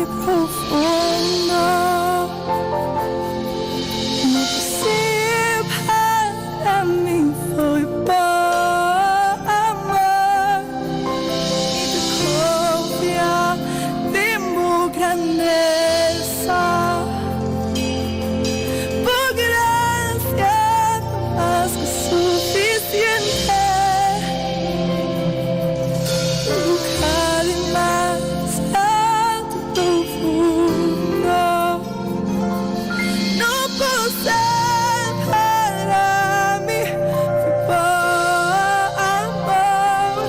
i profundo. No posibel pa mi fo'i bo amor. Mi ta konfia den bo grandesa. Bo grasia ta mas ku sufisiente. Lugar di mas alto profundo no por separa mi di bo amor.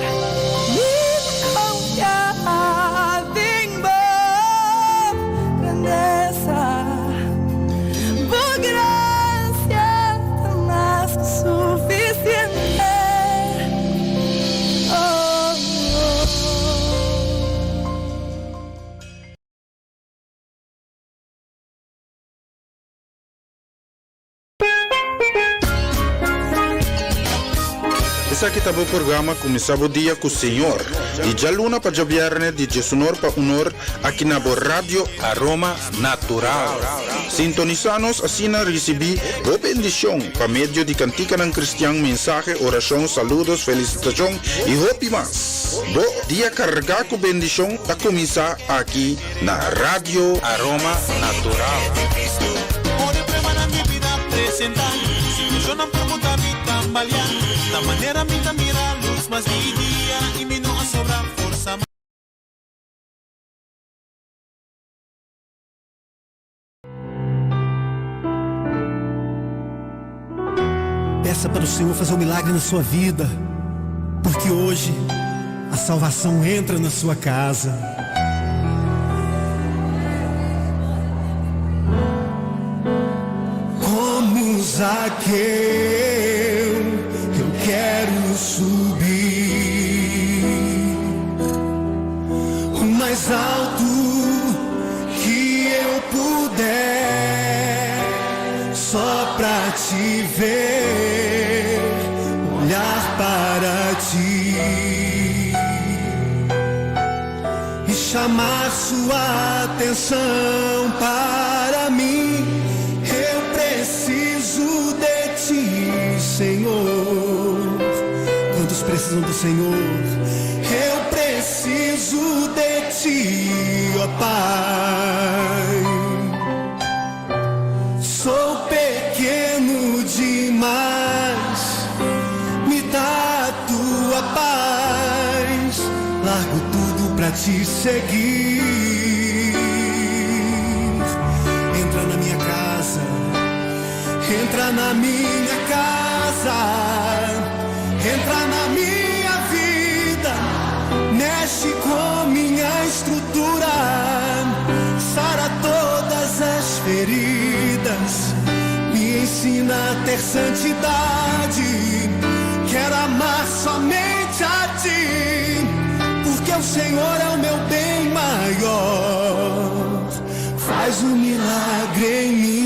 Mi ta konfia den bo grandesa. Bo gracia ta mas ku sufisiente. Oh, oh. Esaki ta bo programa Kuminsá Bo Dia ku Señor, di djaluna pa djabièrnè di diesunor pa unor aki na bo Radio Aroma Natural. Sintonisá nos asina risibí bo bendishon pa medio di kantikanan kristian, mensahe, orashon, saludos, felisitashon i hopi mas. Bo dia kargá ku bendishon ta kuminsá aki na Radio Aroma Natural. Peça para o Senhor fazer um milagre na sua vida, porque hoje a salvação entra na sua casa. Como Zaqueu, eu quero subir o mais alto que eu puder, só pra te ver, olhar para ti e chamar sua atenção para mim. Eu preciso de ti, Senhor. Quantos precisam do Senhor? Eu preciso de ti, ó Pai. Sou pequeno demais, me dá a tua paz. Largo tudo pra te seguir. Entra na minha casa, entra na minha casa, entra na minha vida, mexe com minha estrutura, sara todas as feridas, me ensina a ter santidade. Quero amar somente a ti, porque o Senhor é o meu bem maior. Faz um milagre em mim.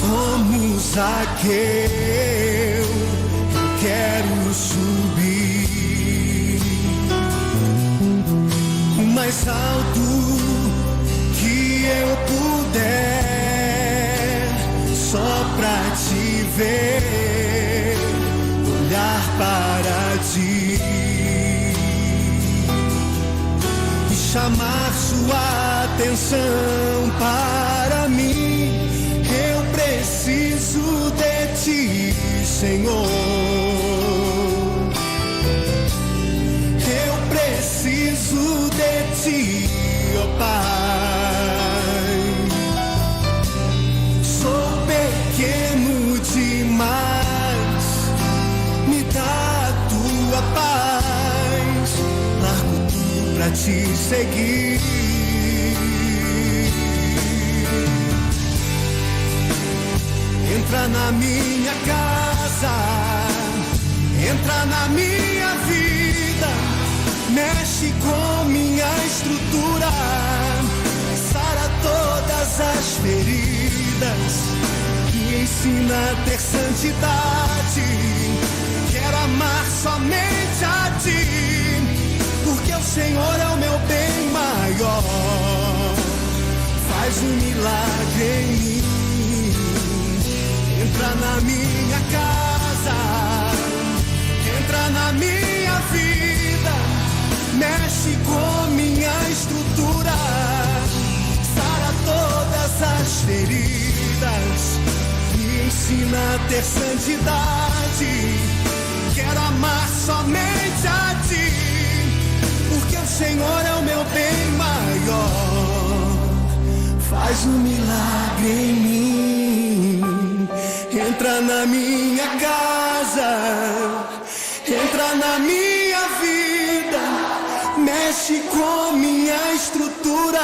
Como Zaqueu, eu quero subir o mais alto que eu puder, só pra te ver, olhar para ti e chamar sua atenção para mim. Eu preciso de ti, Senhor. Eu preciso de ti, ó Pai. Sou pequeno demais, me dá a tua paz. Largo tudo pra te seguir. Entra na minha casa, entra na minha vida, mexe com minha estrutura. estrutura, sara todas as feridas, me ensina a ter santidade. Quero amar somente a ti, porque o Senhor é o meu bem maior. Faz um milagre em mim, entra na minha casa, entra na minha vida, mexe com minha estrutura, sara todas as feridas, me ensina a ter santidade. Quero amar somente a ti, porque o Senhor é o meu bem maior. Faz um milagre em mim, entra na minha casa, entra na minha vida, mexe com minha estrutura,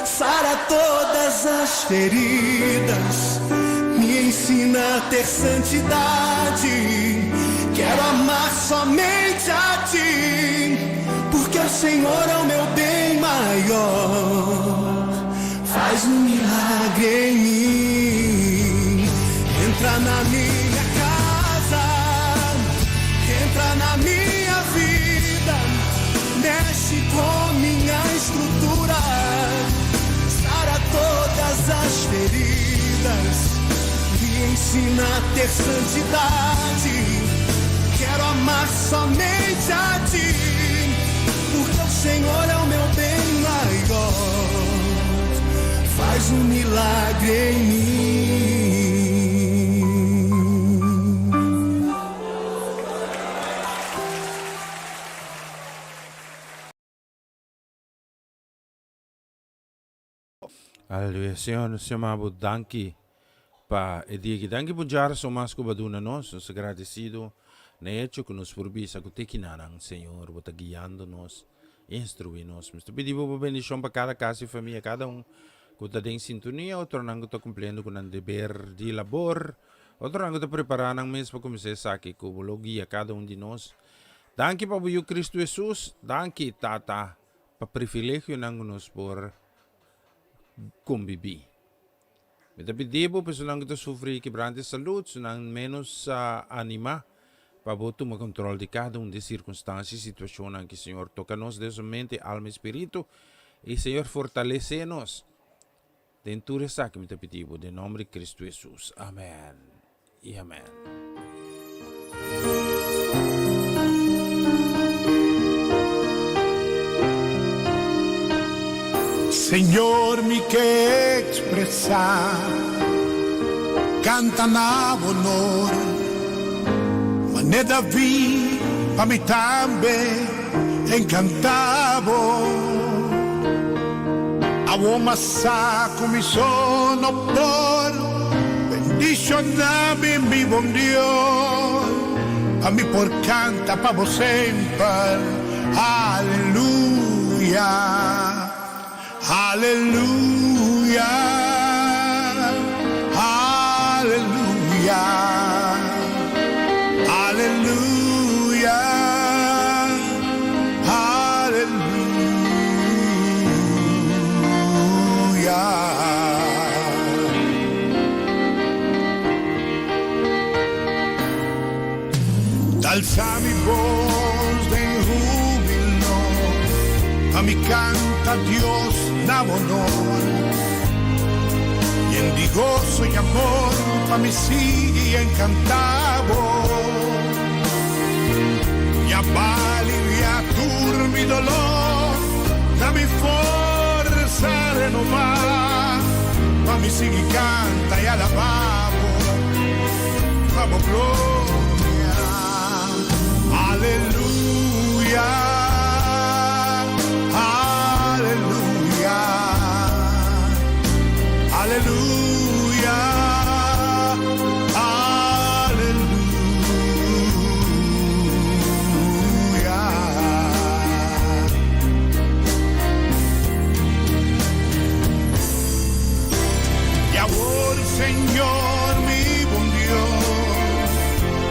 sara todas as feridas, me ensina a ter santidade. Quero amar somente a ti, porque o Senhor é o meu bem maior. Faz um milagre em mim, entra na minha casa, entra na minha vida, mexe com minha estrutura, sara todas as feridas, me ensina a ter santidade. Quero amar somente a ti, porque o Senhor é o meu bem maior. Faz um milagre em mim. Aleluya. Señor, nos yama bo danki pa e dia aki. Danki por djara so mas ku bo a duna nos. Nos ta gradesido na e hecho ku nos por bisa ku te kinanan, Señor, bo ta guiando nos, instrui nos. Nos ta pidi bo bo bendishon pa kada kas i famia, kada un ku ta den sintonia, otronan ku ta kumpliendo ku nan deber di labor, otronan ku ta prepara nan mes pa kuminsá esaki, ku bo lo guia kada un di nos. Danki pa bo Yu Kristu Hesus. Danki, Tata, pa privilegionan ku nos por kombibí. Mi ta pidi bo pa esunnan ku ta sufri kibrante salud, esunnan ménos animá, pa bo tuma kontrol di kada un di e sirkunstansia i situashonnan ki Señor toka nos den su mente, alma i spiritu, i Señor fortalesé nos den tur esaki mi ta pidi bo den nòmber di Kristu Hesus. Amèn i amèn. Señor mi ke expresá, Canta na bo honor, Mane David pa mi tambe encantá bo. Awor m'a sa cu mi so no por Bendiciona mi, mi bon Dios, Pa mi por canta pa bo semper, Aleluya, aleluya, aleluya, aleluya, aleluya. Alsa mi bos den hubilo, pa mi canta Dios na bo honor. Yen di goso y amor, pa mi sigui encanta bo. Ya b'a alivia tur mi dolor, da mi forsa renova, pa mi sigui canta y alaba bo, pa bo gloria. Aleluya, aleluya, aleluya, aleluya. Y awor, Señor, mi bon Dios,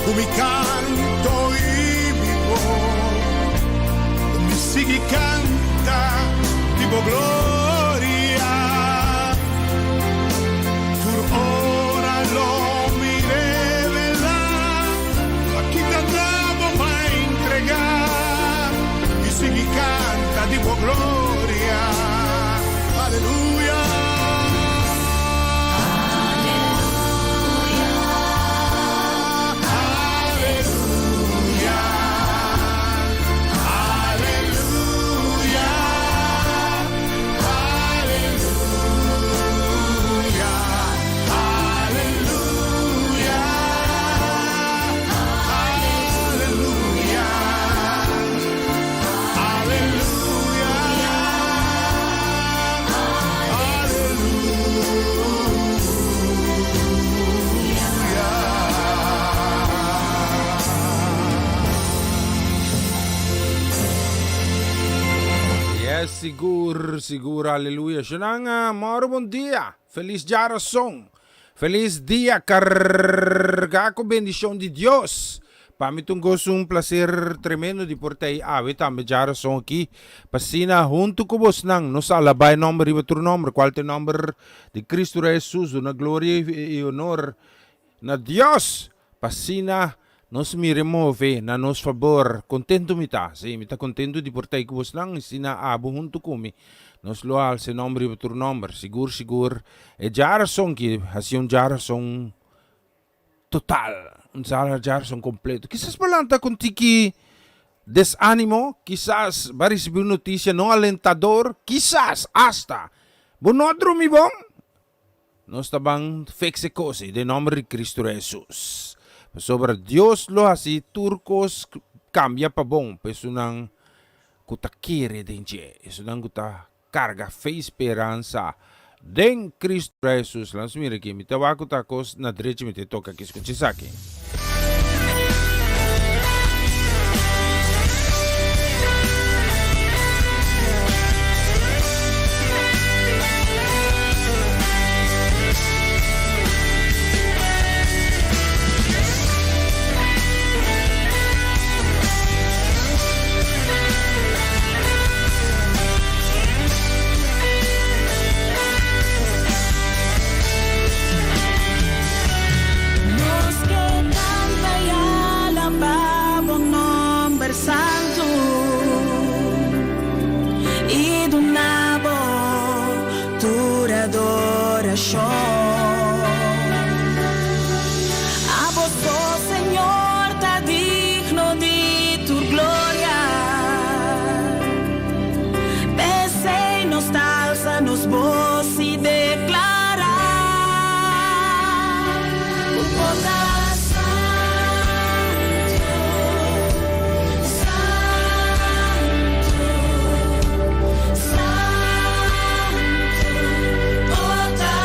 cu mi canto y mi voz. di bo gloria. Tur ora lo mi revelá pa kita na bo m'a entregá i sigui kanta di bo gloria. Aleluya. Aleluya. Aleluya. Aleluya. Aleluya. Aleluya. Aleluya. Yes, sigur, sigur, aleluya. Shonang, moro bon dia. Felis djarason. Felis dia kargá ku bendishon di Dios. Pa mi ta un goso, un plaser tremendo di por ta ei awe tambe djarason aki pa asina huntu ku bosnan nos alabá e nòmber riba tur nòmber, kual ta e nòmber di Kristu Rei Hesus, duna gloria i honor na Dios pa asina nos mira e move na nos fabor. Kontentu mi ta, sí, mi ta kontentu di por ta ei ku bosnan i asina abo huntu ku mi nos lo alsa e nòmber riba tur nòmber. Sigur, sigur e djarason ki hasi un djarason total, un djarason kompleto. Kisas bo lanta ku un tiki desanimo, kisas bo a risibí un notisia no alentador, kisas asta bo no a drumi bon. Nos ta ban fix e kos ei den nòmber di Kristu Hesus. Pasobra Dios lo hasi tur kos kambia pa bon pa esunnan ku ta kere den dje, esunnan ku ta karga fe i speransa den Kristu Hesus. Laat nos mira aki, mi ta wak ku ta kos na drechi mi ta toka aki, skucha esaki. Nos ke kanta i alabá bo nòmber santu i duna bo tur adorashon. Abo so, Señor, ta digno di tur gloria. P'esei nos ta alsa nos bos i deklará ku bo ta santu, santu, santu, bo ta.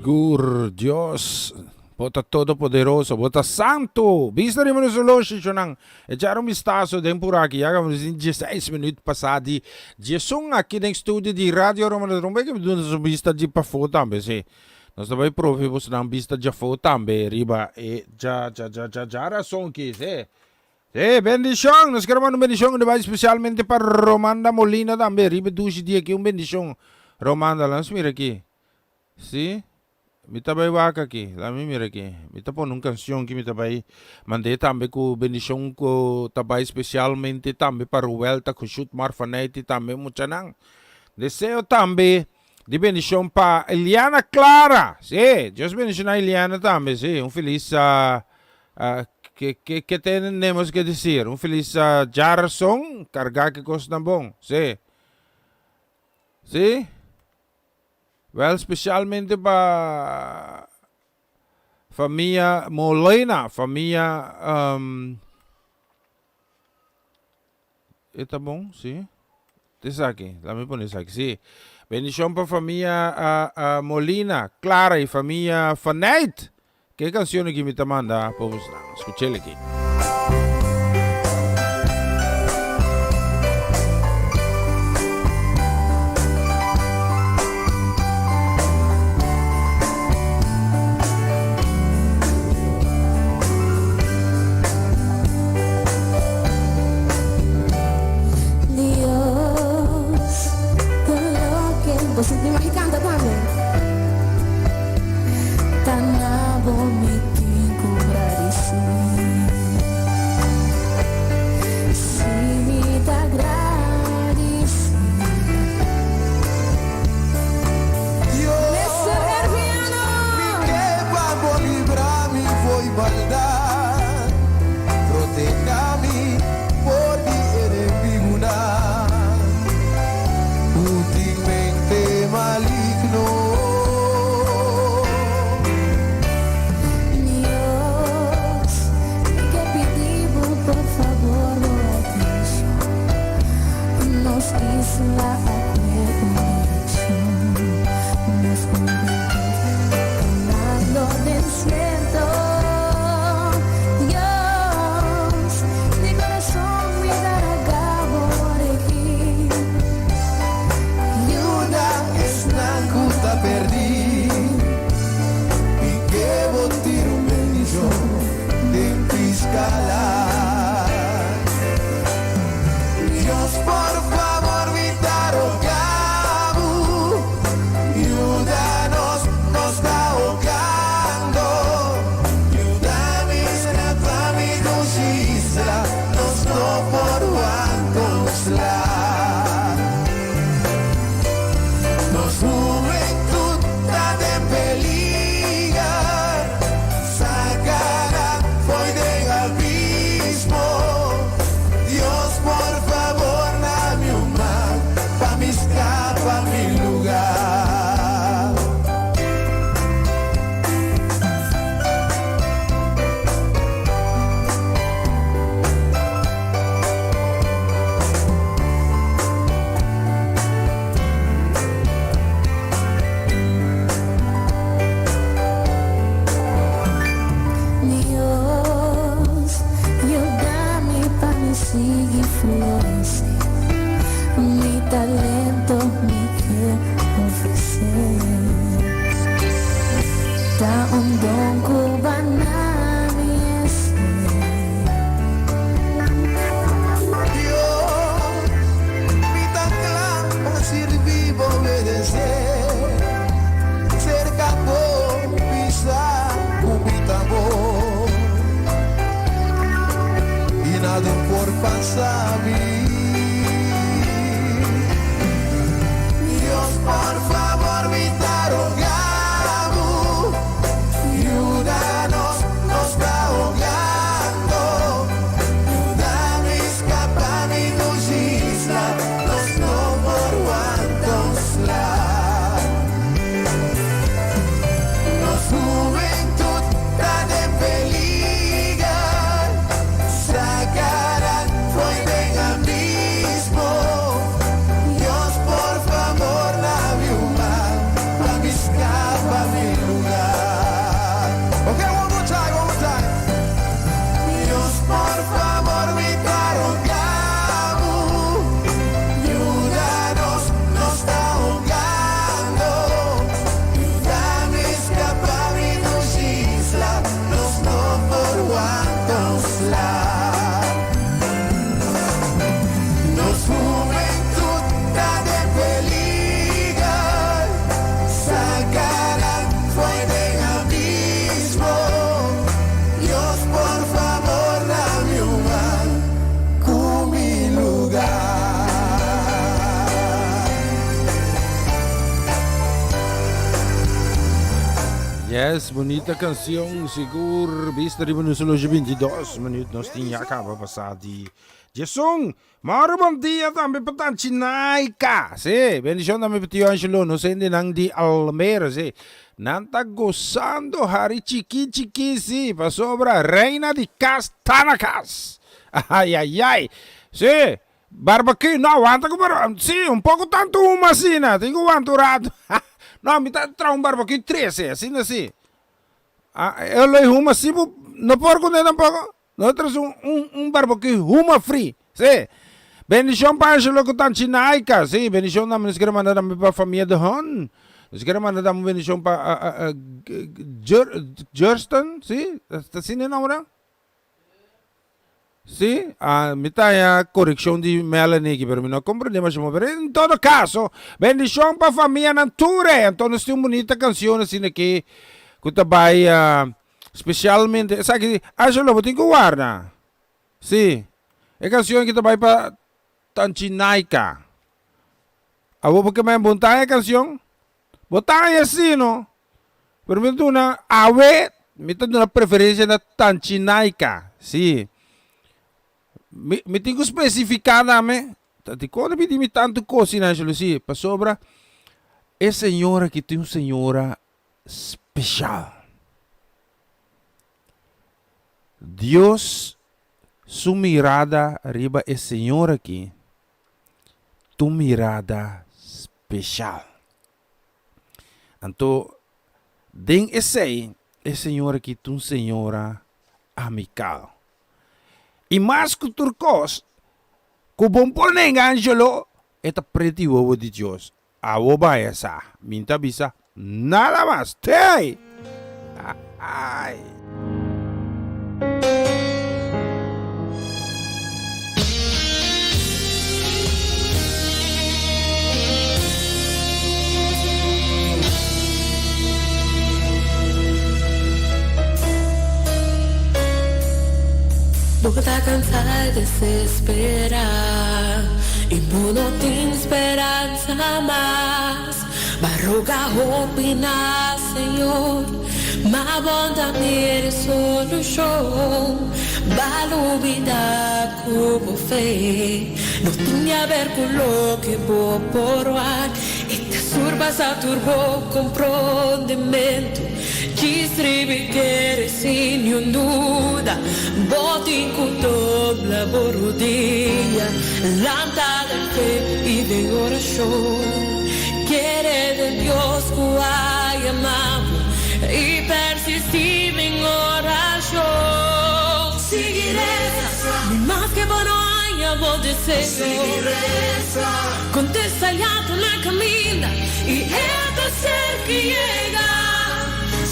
Sigur Dios, bo ta todopoderoso, bo ta santu. Bista riba nos oloshi, shonnan. Echar un bistaso den puraki, ya kaba nos tin dieseis minuut pasá di diesun aki den studio di Radio Roma Nos Rumba. E duna nos un bista di pafó tambe, si. Nos ta bai profe bosnan bista djafó tambe riba e dja dja dja dja djarason ki, si. Sí, bendishon! Nos kere manda un bendishon di bai spesialmente pa Romanda Molina tambe. Riba e dushi dia aki un bendishon. Romanda, laat nos mira aki. Sí, mi ta bai wak aki. Laat mi mira aki. Mi ta pone un kanshon ki mi ta bai mand'é tambe ku bendishon ku ta bai spesialmente tambe pa Ruelta Koshut Marfaneiti tambe muchanan. Deseo tambe di bendishon pa Eliana Clara. Sí, Dios bendishoná Eliana tambe. Sí, un felis Ke ke ke tenemos ke decir? Un felis djarason kargá ke kosnan bon. Sí. Sí? Wèl spesialmente pa famia Molina, famia E ta bon, sí. Ta esaki, laat mi pone esaki, sí. Bendishon pa famia Molina, Clara i famia Faneit. Ke kanshon aki mi ta manda pa bosnan? Skuch'el aki. Yes, bunita cancion, sigur. Bista riba nos horloge 22 minuut, nos tin ya caba pasa di Jason. Moro bon dia tambe pa Tanchi Naika. Sí, bendicion tambe pa Tio Angelo, nos hendenan di Almere, sí. Nan ta gozando hari chiki chiki, sí, pasobra reina di cas ta na cas. Ay, ay, ay. Sí, barbecue, no aguanta cu bar, sí, un poco tanto huma asina, tin cu wanta un rato. No, mi ta traha un barbecue trece, asina sí. Ah, e lo huma así, bo no por cune tampoco. No trece un, un, un barbecue huma free, sí. Bendicion pa Angelo cu ta Chinaika, sí. Bendicion tambe nos quiere manda tambe pa famia de Hon. Nos quiere manda tambe bendicion pa uh, uh, uh, Jurston, sí. Ta asina e nomber? Sí, ah, mi ta haña korekshon di Melanie aki, pero mi no a komprendé masha bon. Pero en todo kaso, bendishon pa famianan tur e. Anto nos tin un bunita kanshon asina aki ku ta bai spesialmente, esaki, Angelo, bo tin ku warda. Sí, e kanshon aki ta bai pa Tanchi Naika. Awor bo ke men bon ta haña e kanshon? Bo ta haña sí, no? Pero mi ta duna awe, mi ta duna preferencia na Tanchinaika, sí. Mi, mi tin ku spesifiká tambe, ta dikon ta pidi mi tantu kos asina, Angelo? Sí, pasobra e señora aki tin un señora speshal. Dios su mirada riba e señora aki ta un mirada speshal. Anto den esei e señora aki ta un señora amikal. I mas ku tur kos, ku bon por nenga Angelo, e ta preti wowo di Dios. Awo baya sa, mi n'ta bisa nada mas. Tei! Ai! Bo ta cansa y desespera y bo no tin speransa mas. Ba roga hopi na Señor, ma bo ta mira e solucion. Ba lubida cu bo fe no tin di haber cu loke bo por wak. E ta surpasa tur bo comprondimento. Djis riba e kere sin niun duda. Bo tin cu dobla bo rudia, lanta den fe y den oracion. Kere den Dios cu a yama bo y persisti den oracion. Sigui reza, ni maske bo no haña bo deseo. Contesta ya ta na caminda y e ta cerca yega.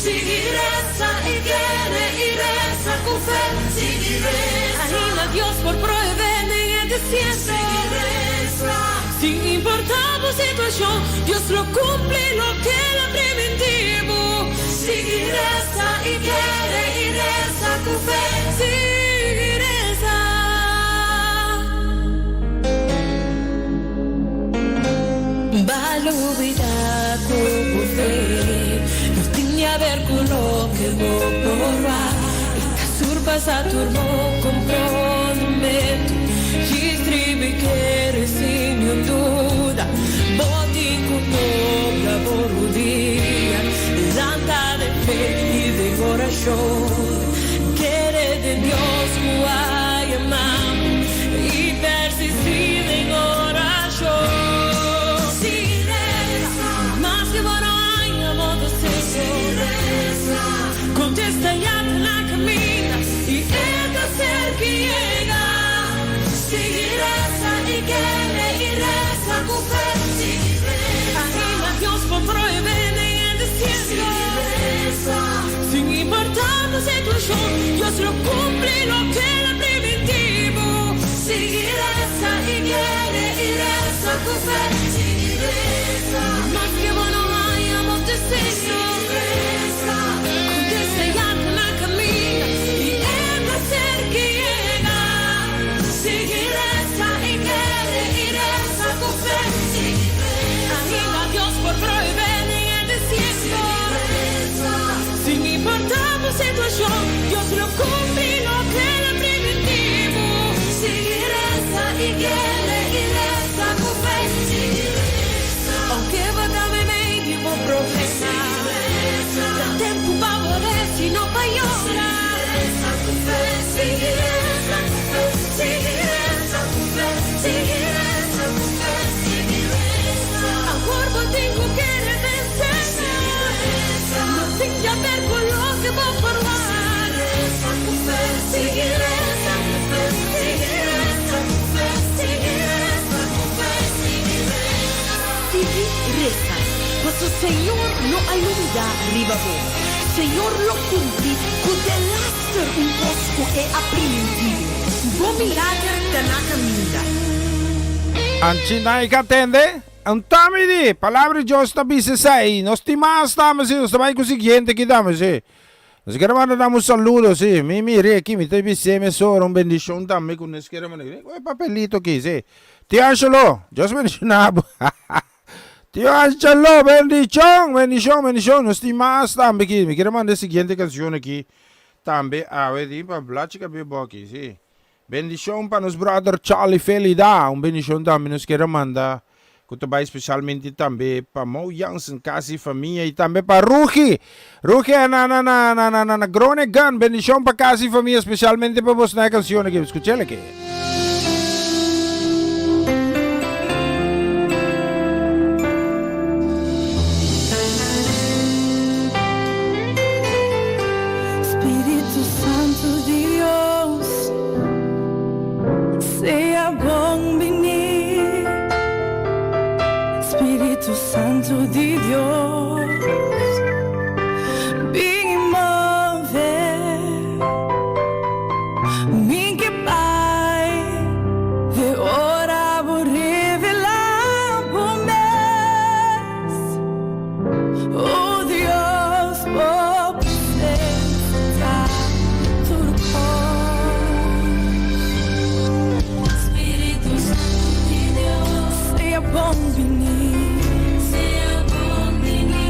Sigui reza y kere y reza cu fe. Sigui reza. Ainda Dios por prohibé den e desierto. Sigui reza. Sin importá bo situacion, Dios lo cumpli loke el a primintí bo. Sigui reza y kere y reza cu fe. Sigui reza. Ba lubida cu bo fe no tin di haber cu loke bo por wak. E ta surpasa tur bo comprondimento. Djis tribi kere sin niun duda. Bo tin cu dobla bo rudia. Lanta den fe y den oracion. Kere den Dios cu a yama bo y persistí den oracion. Sigui reza, maske bo no haña bo deseo. Contesta ya ta na caminda y e ta cerca y yega. Sigui reza y kere y reza cu fe. Ainda Dios por prohibé den e desierto. Sin importá bo situacion, Dios lo cumpli loke el a primintí bo. Sigui reza y kere y reza cu fe. Maske bo no haña bo deseo. Contesta ya ta na caminda y e ta cerca y yega. Sigui reza y kere y reza cu fe. Ainda Dios por prohibé den e desierto. Paso Señor no a lubidá riba bo. Señor lo kumpli ku delaster un kos ku E a primintí bo. Bo milager ta na kaminda. Anchi nai ka tende? Un tami di Palabra di Dios ta bisa esei. Nos tin mas tambe si, nos ta bai ku siguiente aki tambe si. Nos kier manda nan un saludo si. Mi mira aki, mi ta bis'é mesora un bendishon tambe ku nos kier manda. Ku e papelito aki si. Tio Angelo, Dios bendishoná bo. Tio Angelo, bendishon, bendishon, bendishon. Nos tin mas tambe aki. Mi kier manda e siguiente kanshon aki tambe awe di pa Blachi Kab'é Boki si. Bendishon pa nos brother Charlie Felida, un bendishon tambe nos kier a manda ku ta bai spesialmente tambe pa Mo Jansen kas i famia i tambe pa Rugi, Rugi na na na na na na Groningen, bendishon pa kas i famia spesialmente pa bos na e kanshon aki, skuchel aki. Spiritu Santu di Dios, sea bon bini. Spiritu Santu di Dios, bin i move. Mi ke bai te ora bo revelá bo mes. Oh Dios, bo presencia ta tur cos. Spiritu Santu di Dios, sea bon bini. Sea bon bini.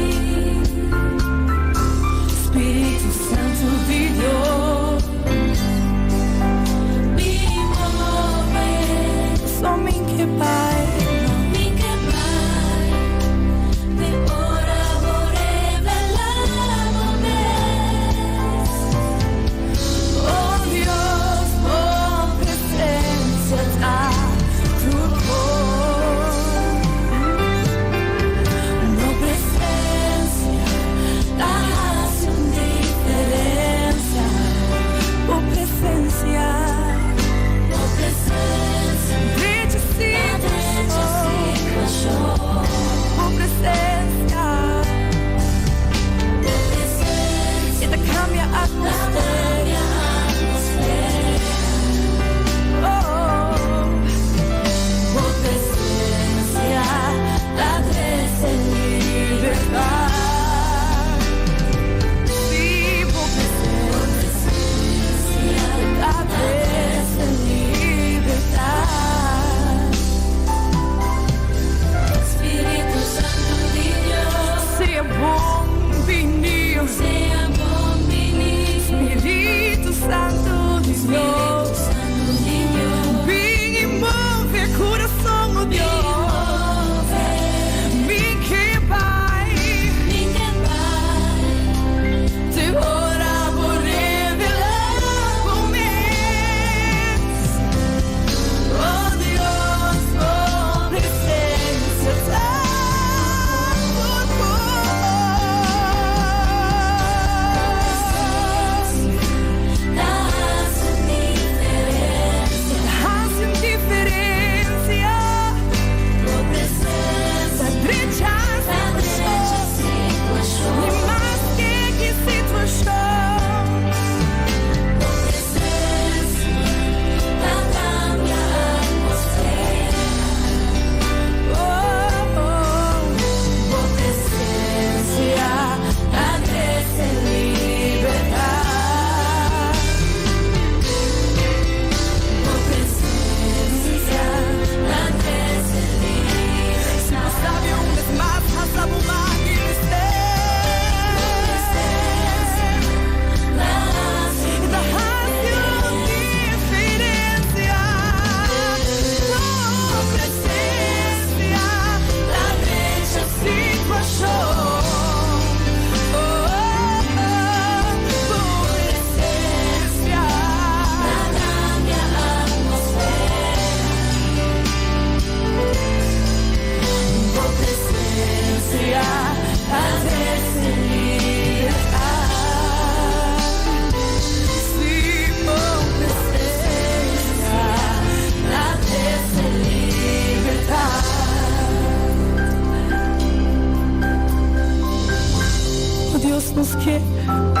Nos ke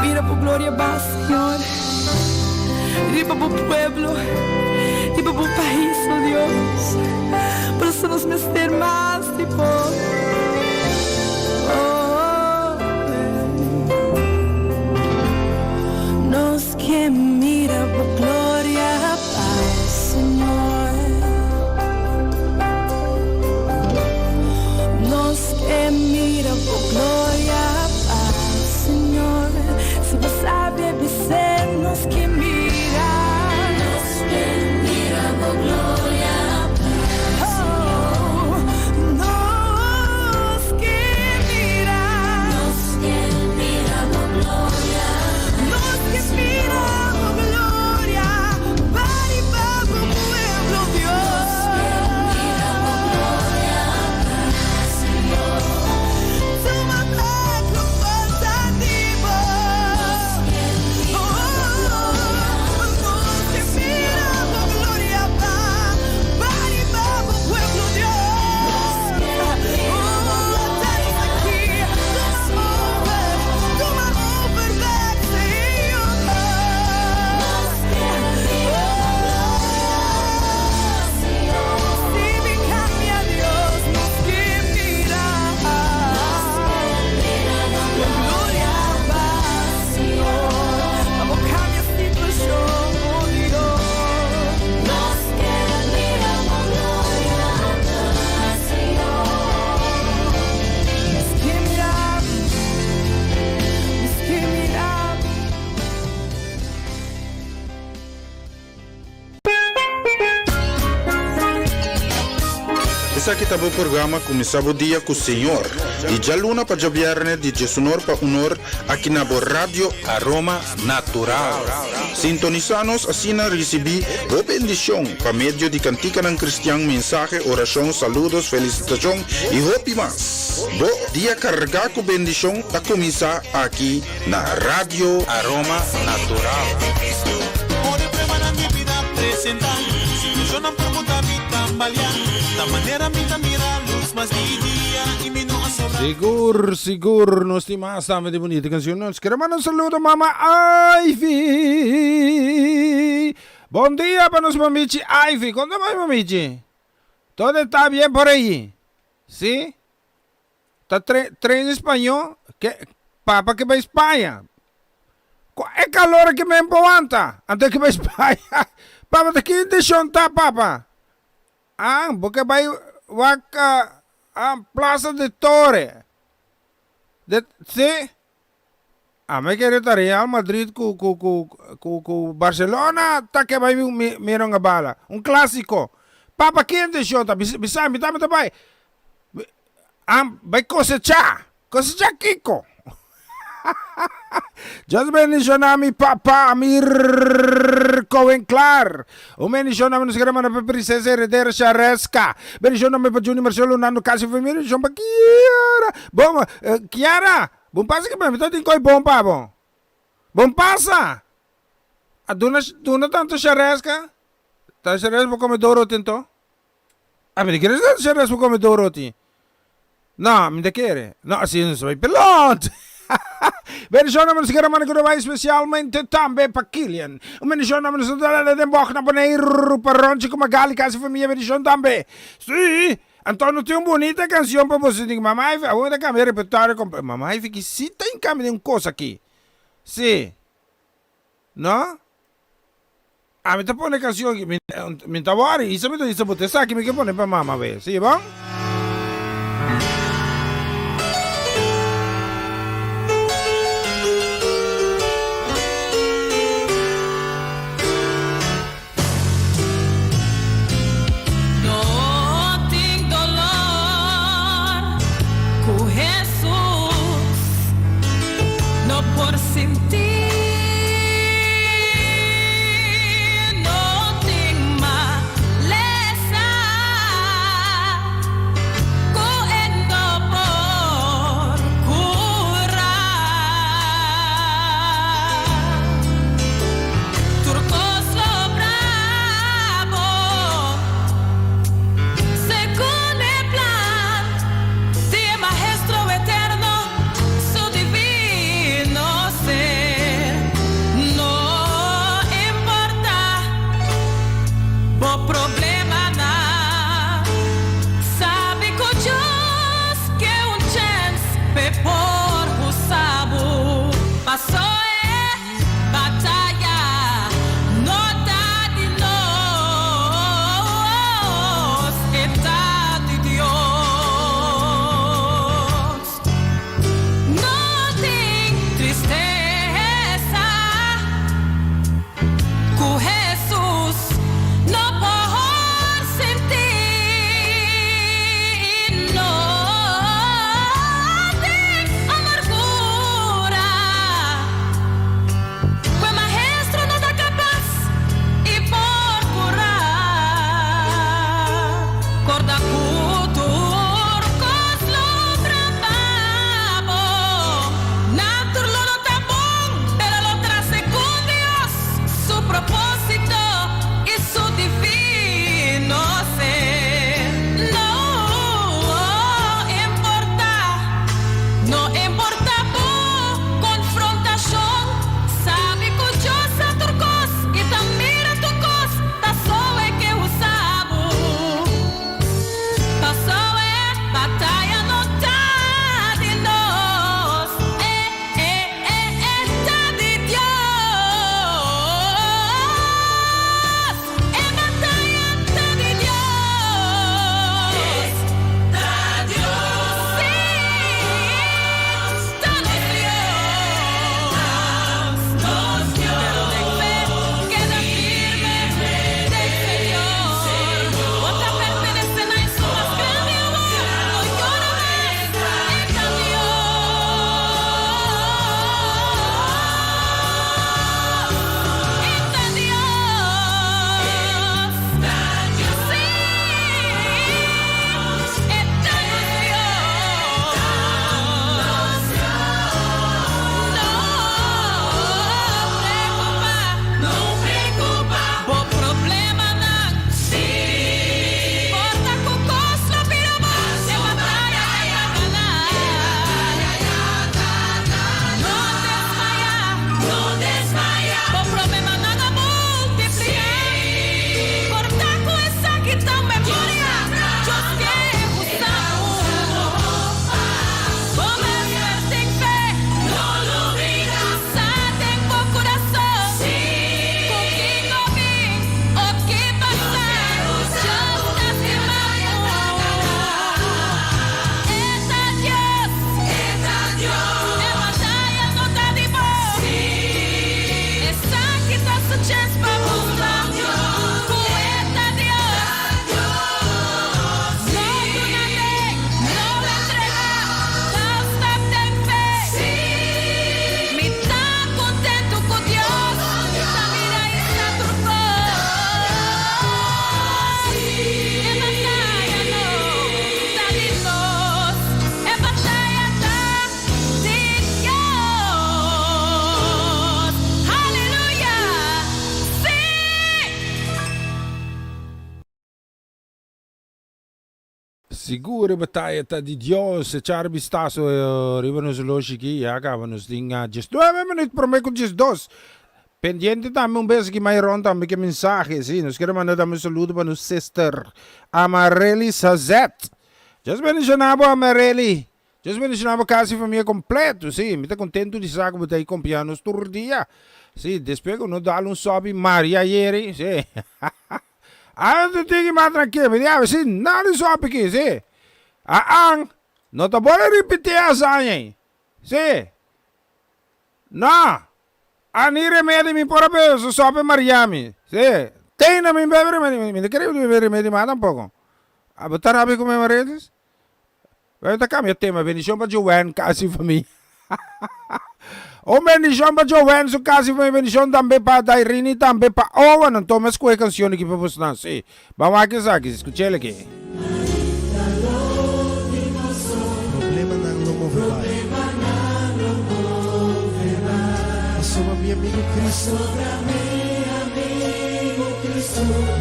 mira bo gloria ba, Señor, riba bo pueblo, riba bo pais, oh Dios. Por eso nos mester mas di bo. Oh, Nos ke mira bo gloria ba, Señor. Nos ke mira bo gloria pa Señor. Si bo sabi bis'é nos ke mira. Nos ke mira bo gloria pa Señor. Nos ke mira. Nos ke mira bo gloria. Nos ke mira bo gloria pa riba bo pueblo Dios. Esaki ta bo programa Kuminsá Bo Dia ku Señor, di djaluna pa djabièrnè di djesunor pa unor aki na bo Radio Aroma Natural. Sintonisá nos asina risibí bo bendishon pa medio di kantikanan kristian, mensahe, orashon, saludos, felisitashon i hopi mas. Bo dia kargá ku bendishon ta kuminsá aki na Radio Aroma Natural. Sigur, sigur, nos tin mas tambe di bunita cancion. Nos quiere manda un saludo mama Ivy. Bon dia pa nos mamichi Ivy. Con ta bay mamichi? Todo está bien por allí? Sí? Ta tre tren español ke papa ke bai Spaña. Ku e calor aki men por wanta anto ke bai Spaña. Papa ta ki intencion ta papa? Ah bo ke bai wak ah Plaza de Tore. De si? Ami kere ta Real Madrid ku ku ku ku ku Barcelona ta ke bai mira un bala. Un clasico. Papa ki intencion ta? Bisa mi tambe ta bai. Am bai cosecha. Cosecha kiko? Dios bendiciona mi papa mi Cohen Clar. Un bendicion na mi nos kere manda pa princesa heredera Shareska. Bendicion tambe pa Juni Marcelo Nando Casio familia. Bendicion pa Kiara. Bon, Kiara. Bon pasa ki mi ta tin koi bon pa bo. Bon pasa! A duna duna tanto shareska. Ta shareska por come do roti anto? A mi ta kere tanto shareska por come do roti. No, mi ta kere. No, asi no sa bai pelot. Bendishon na nos kere manda ku bai spesialmente tambe pa Kilian. Un bendishon na nos den bog na Boneiru pa Ronchi ku Magali kasi famia bendishon tambe. Si! Anto no tin un bunita cancion pa boso tin Mama Ivy awor ta cambia repertorio comple Mama Ivy ki si ta cambia den un cos aki si no ami ta pone cancion aki mi ta worry isa mi ta bisa bo ta esaki mi ke pone pa mama we si bon. No tin dolor ku Hesus no por sinti, no tin malesa Sigur e bataya ta di Dios. Echar bistaso riba nos oloshi aki, ya caba nos tin 19 minuut prome cu 12. Pendiente tambe un bes aki Myron tambe ke mensahe, si nos kere manda tambe un saludo pa nos sister Amarely Sazet. Dios bendiciona bo Amarely. Dios bendiciona bo casa y famia completo, si mi ta contento di sa cu bo ta ahi compia nos tur dia. Si despues cu nos dal un sopi Maria ayeri, si. Awe ta tin ki mas trankil, mi di awe si nada di sopi aki, si. Aan, no ta bole ripiti e hazaña ei, si. No, a ni remedi mi por a bebe so sopi Maria mi, si. Te na mi bebe remedi, mi no kere bebe remedi mas tampoco. Abo ta rabia ku mi Marelis? Bueno, ta cambia tema. Bendicion pa Joanne, casa y familia. Un bendicion pa Joanne, su casa y familia. Bendicion tambe pa Dairini, tambe pa Owen. Anto me escoge cancion aki pa bosnan. Sí. Vamos aki esaki. Escuchele aki. Problemanan lo move bai. Pasobra mi amigu Cristo.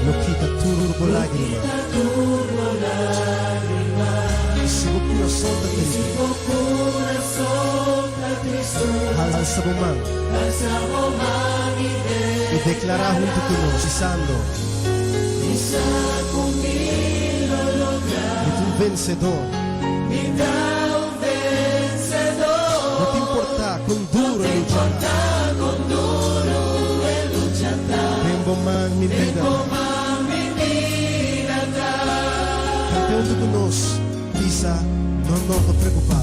Lo kita tur bo lágrima. I si bo kurason ta tristu. Halsa bo man. I deklará huntu ku nos, bisando. Mi ta un vensedor. No ta importá kon duru e lucha ta. Den bo man mi bida ta. Kante huntu ku nos, bisa, No no ta preokupá bo.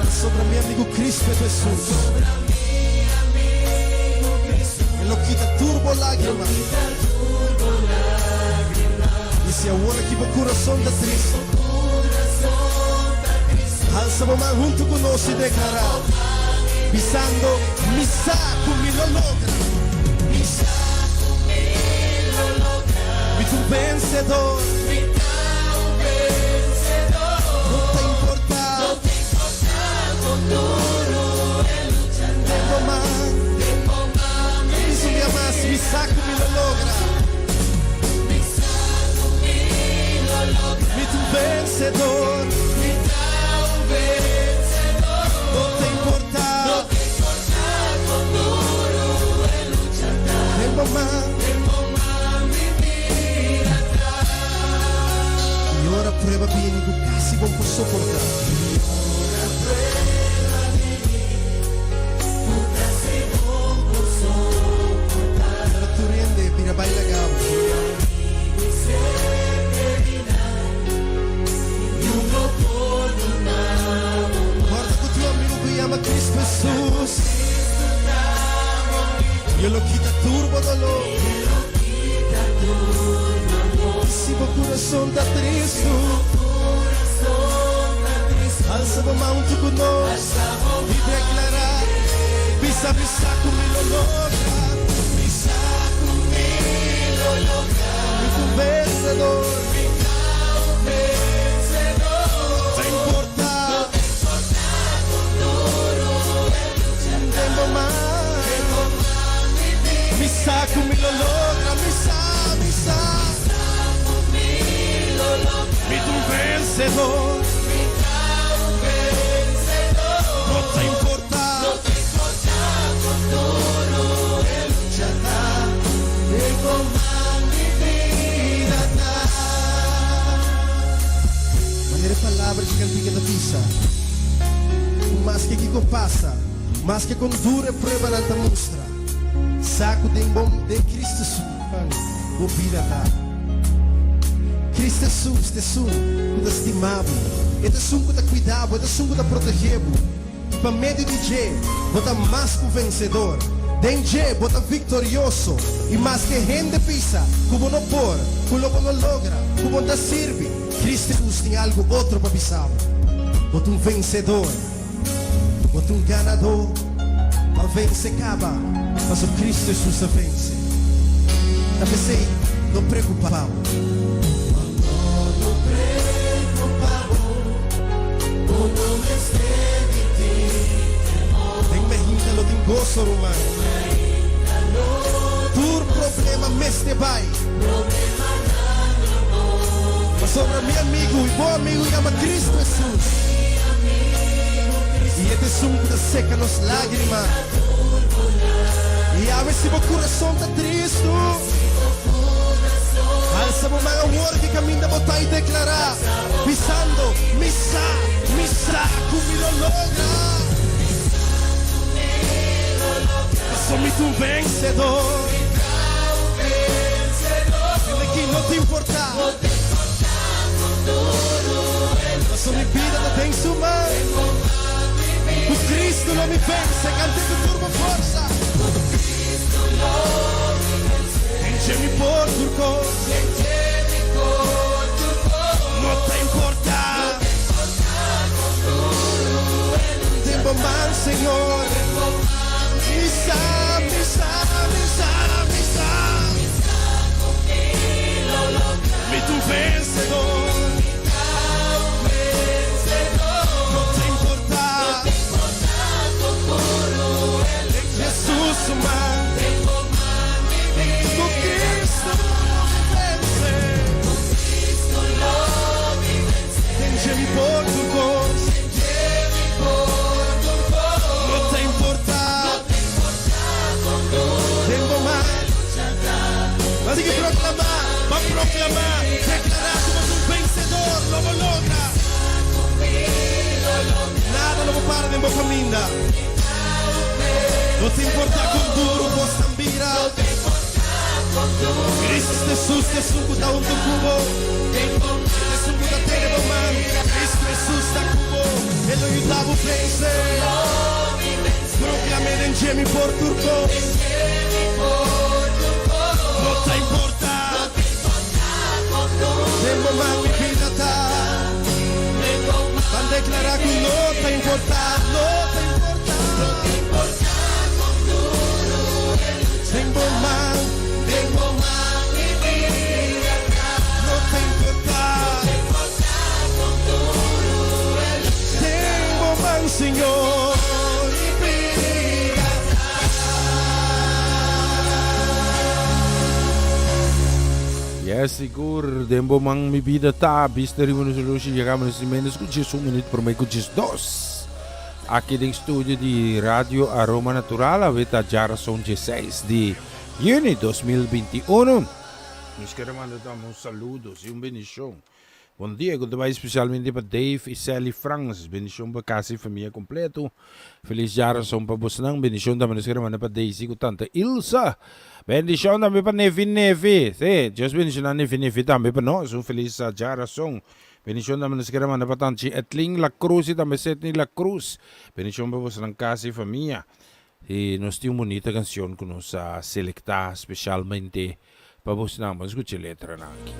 Pasobra mi amigu Cristo Jesus. E lo kita tur bo lágrima. I si awor aki bo kurason ta tristu, halsa bo man huntu ku nos i deklará, bisando, Mi sa ku mi lo logra. Mi ta un vensedor. No ta importá. Den bo man. Mi un bia mas, mi sa ku mi lo logra. Mi ta un vensedor. No ta importá. Den bo man. I ora prueba bini ku kasi bo por soportá. Pero tur hende bira bai laga bo. Kòrda ku tin un amigu ku yama Cristo Jesus. I e lo kita tur bo doló. I si bo kurason ta tristu. Alsa bo man huntu ku nos i deklará, Bisa, bisa ku mi lo logra. Bisa ku mi lo logra. Mi ta un vensedor. Mi ta un vensedor. No ta importá. No ta importá kon duru e lucha ta. Den bo man. Den bo man mi bida. Mi sa ku mi lo logra. Mi sa, mi sa. Mi sa ku mi lo logra. Mi ta un vensedor. Mi ta un vensedor. No ta importá. No ta importá kon duru e lucha ta. Den bo man mi bida ta. Manera e palabra di kantika ta bisa, ku maske kiko pasa, maske kon duru e pruebanan ta mustra, sa ku den bo, den Cristo su man, bo bida ta. Cristo Jesus ta esun ku ta stima bo, e ta esun ku ta kuida bo, e ta esun ku ta protegé bo. I pa medio di dje bo ta mas ku vensedor. Den dje bo ta viktorioso. I maske hende bisa ku bo no por, ku lo bo no logra, ku bo no ta sirbi, Cristo Jesus tin algu otro pa bisa bo. Bo ta un vensedor. Bo ta un ganadó. Bo a vense kaba, pasobra Cristo Jesus a vense. Ta p'esei, no preokupá bo. bo amigu yama Cristo Hesus. I e ta esun ku ta seka nos lágrima. I awe si bo kurason ta tristu, alsa bo man awor ki kaminda bo ta i deklará, bisando, Mi sa, mi sa ku mi lo logra. Pasobra mi ta un vensedor. Hende ki no ta importá. Pasobra mi bida ta den su man. Ku Cristo lo mi vense, kant'é ku tur bo forsa. Den dje mi por tur kos. No ta importá. Den bo man, Señor. Mi sa, mi sa, mi sa, mi sa. Mi ta un vencedor. No ta importá. Den Jesus su man. Cu Cristo lo mi vence. Den dje mi por tur cos. No ta importá. Den bo man. Ban sigui proclamá, ban proclamá, declará cu bo ta un vencedor, lo bo logra. Nada lo bo para den bo caminda. No ta importá con duro cosnan bira. Cristo Jesus ta esun cu ta hunto cu bo. E ta esun cu ta tene bo man. Cristo Jesus ta cu bo. E lo yuda bo vence. Proclam'é den dje mi por tur cos. No ta importá. Den bo man mi bida ta. Ban declará cu no ta importá. No ta importá. Den bo man. No ta importá. Den bo man, Señor, mi bida ta. Yes, sigur, den bo man mi bida ta. Bista riba nos reloshi, yegamos na si menos ku 11 minuut promé ku 12. Aki den studio di Radio Aroma Natural, awe ta djarason 16 di juni 2021. Nos kere manda tambe un saludo i un bendishon. Bon dia, ku ta bai spesialmente pa Dave i Sally Frans. Bendishon pa kas i famia kompleto. Felis djarason pa bosnan. Bendishon tambe nos kere manda pa Daisy ku tanta Ilsa. Bendishon tambe pa Nefi Nefi. Sí, Dios bendishoná Nefi Nefi tambe pa nos. Un felis djarason. Bendishon tambe nos kere manda pa tanchi Etlin La Cruz i tambe Sidney La Cruz. Bendishon pa bosnan kas i famia. I nos tin un bunita kanshon ku nos a selektá speshalmente pa bosnan. Bo a skucha e letranan aki.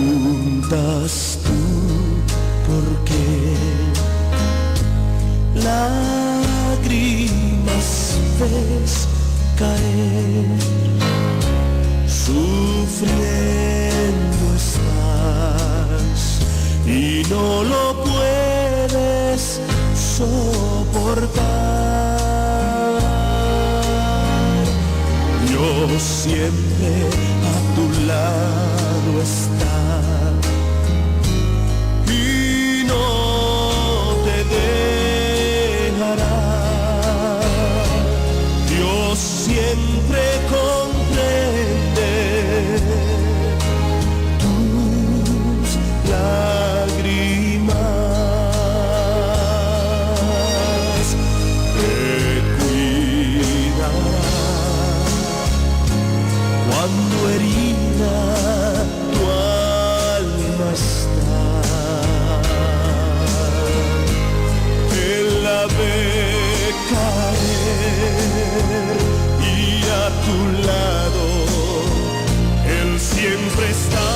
Preguntas tu por qué lágrimas ves caer Sufriendo estás y no lo puedes soportar Dios siempre a tu lado está y no te dejará. Dios siempre comprende tus lágrimas. Te cuidará cuando herida tu alma está. Él la ve caer y a tu lado Él siempre está.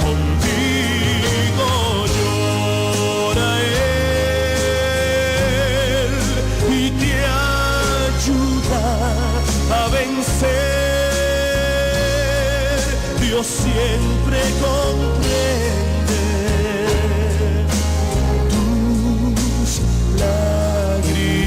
Contigo llora Él y te ayuda a vencer. Dios siempre comprende tus lágrimas.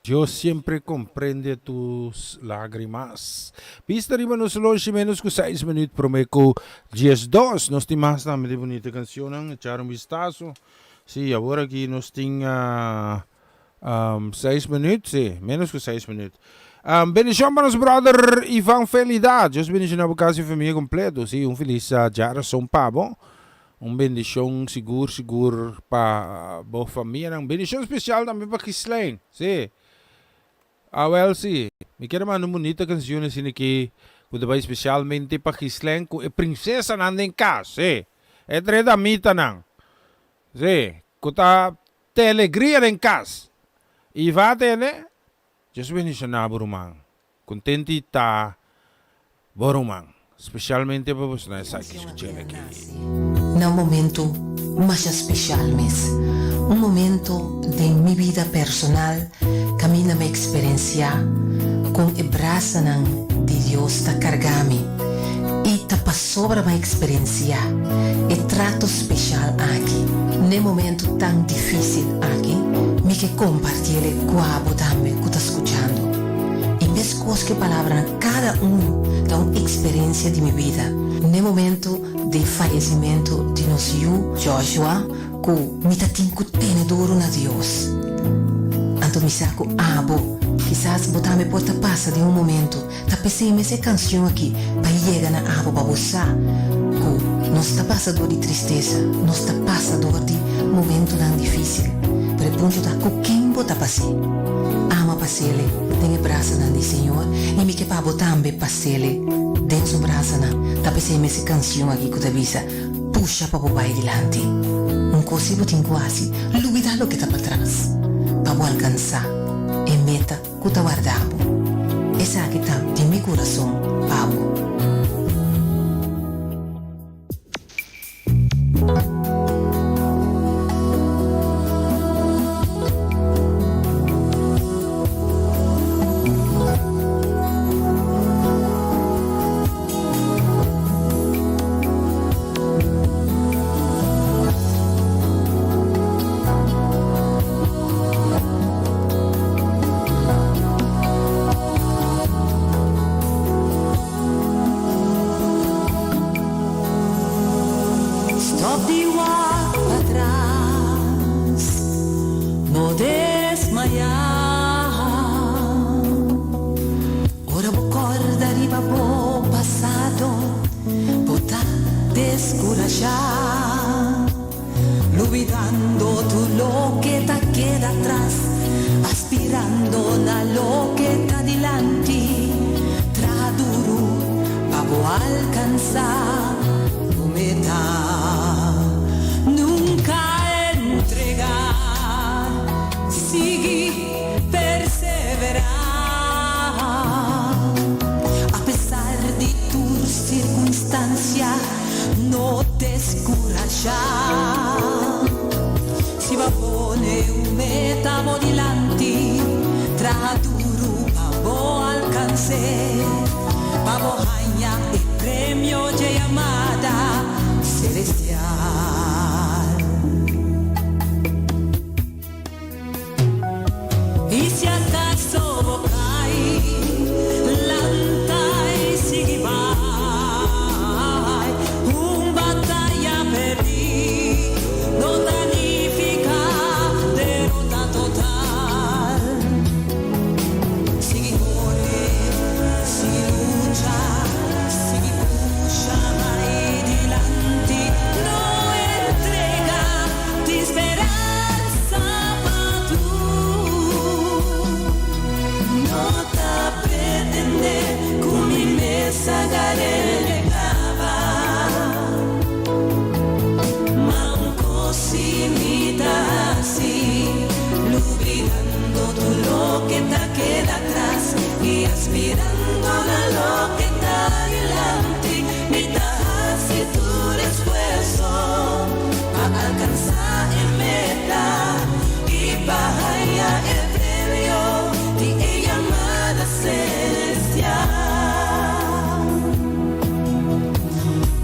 Dios siempre comprende tus lágrimas. Bista riba nos loshi menos ku seis minuut prome ku 12. Nos tin mas tambe di bunita cancionnan. Echar un vistazo. Sí, awor aki nos tin seis minuut. Sí, menos ku seis minuut. Bendicion pa nos brother Ivan Felida. Dios bendiciona bo casa y familia completo. Sí, un feliz djarason pa bo. Un bendicion sigur sigur pa bo famianan. Bendicion special tambe pa Ghislaine. Sí. Awel sí. Mi kier manda un bunita cancion asina aki cu ta bay specialmente pa Ghislaine cu e princesanan den cas. Sí. E tres damitanan. Sí. Cu ta te alegria den cas. Iva tene. Dios bendiciona bo ruman. Contenti ta bo ruman, specialmente pa boso esaki scuchel aki. Na un momento masha special mes, un momento den mi bida personal caminda mi experencia con e brasanan di Dios ta carga mi y ta pasobra mi a experencia e trato special aki n'e momento tan dificil aki mi ke compartiele cu abo tambe cu ta scuchando. I meskos ku e palabranan kada un ta un eksperensia di mi bida. N'e momento di fayesimentu di nos yu Joshua ku mi ta tin ku tene duru na Dios. Anto mi sa ku abo kisas bo tambe por ta pasa den un momento ta p'esei mes e kanshon aki pa yega na abo pa bo sa ku nos ta pasa dor di tristesa, nos ta pasa dor di momentunan difísil, pero e punto ta ku ken bo ta pas'é. Ama pas'ele den e brasanan di Señor i mi ke pa bo tambe pas'ele den su brasanan. Ta p'esei mes e kanshon aki ku ta bisa, Pusha pa bo bai dilanti. Un kos si bo tin ku hasi, lubidá loke ta patras pa bo alkansá e meta. Ku ta warda bo. Esaki ta di mi kurason pa bo. Stop di wak patras, no desmayá. Ora bo kòrda riba bo pasado, bo ta deskurashá, lubidando tur loke ta keda atras, aspirando na loke ta dilanti. Traha duru pa bo alkansá bo meta. Nunka entregá, sigui. Perseverá a pesar di tur sirkunstansia, no deskurashá. Si bo a pone un meta bo dilanti, traha duru pa bo alkans'é, pa bo haña e premio dje yamada selestial. I si akaso bo kai, lanta i sigui bai. Un bataya perdí no ta nifiká derota total. Sigui kore, sigui lucha, sigui pusha bai dilanti. No entrega. Tin speransa pa tur. No ta pretende ku mi mes a gar'e kaba. Ma un kos si mi ta hasi, lubidando tur loke ta keda atras i aspirando na loke ta dilanti. Mi ta hasi tur esfuerso pa alkansá e meta i pa haña e premio di e yamada selestial.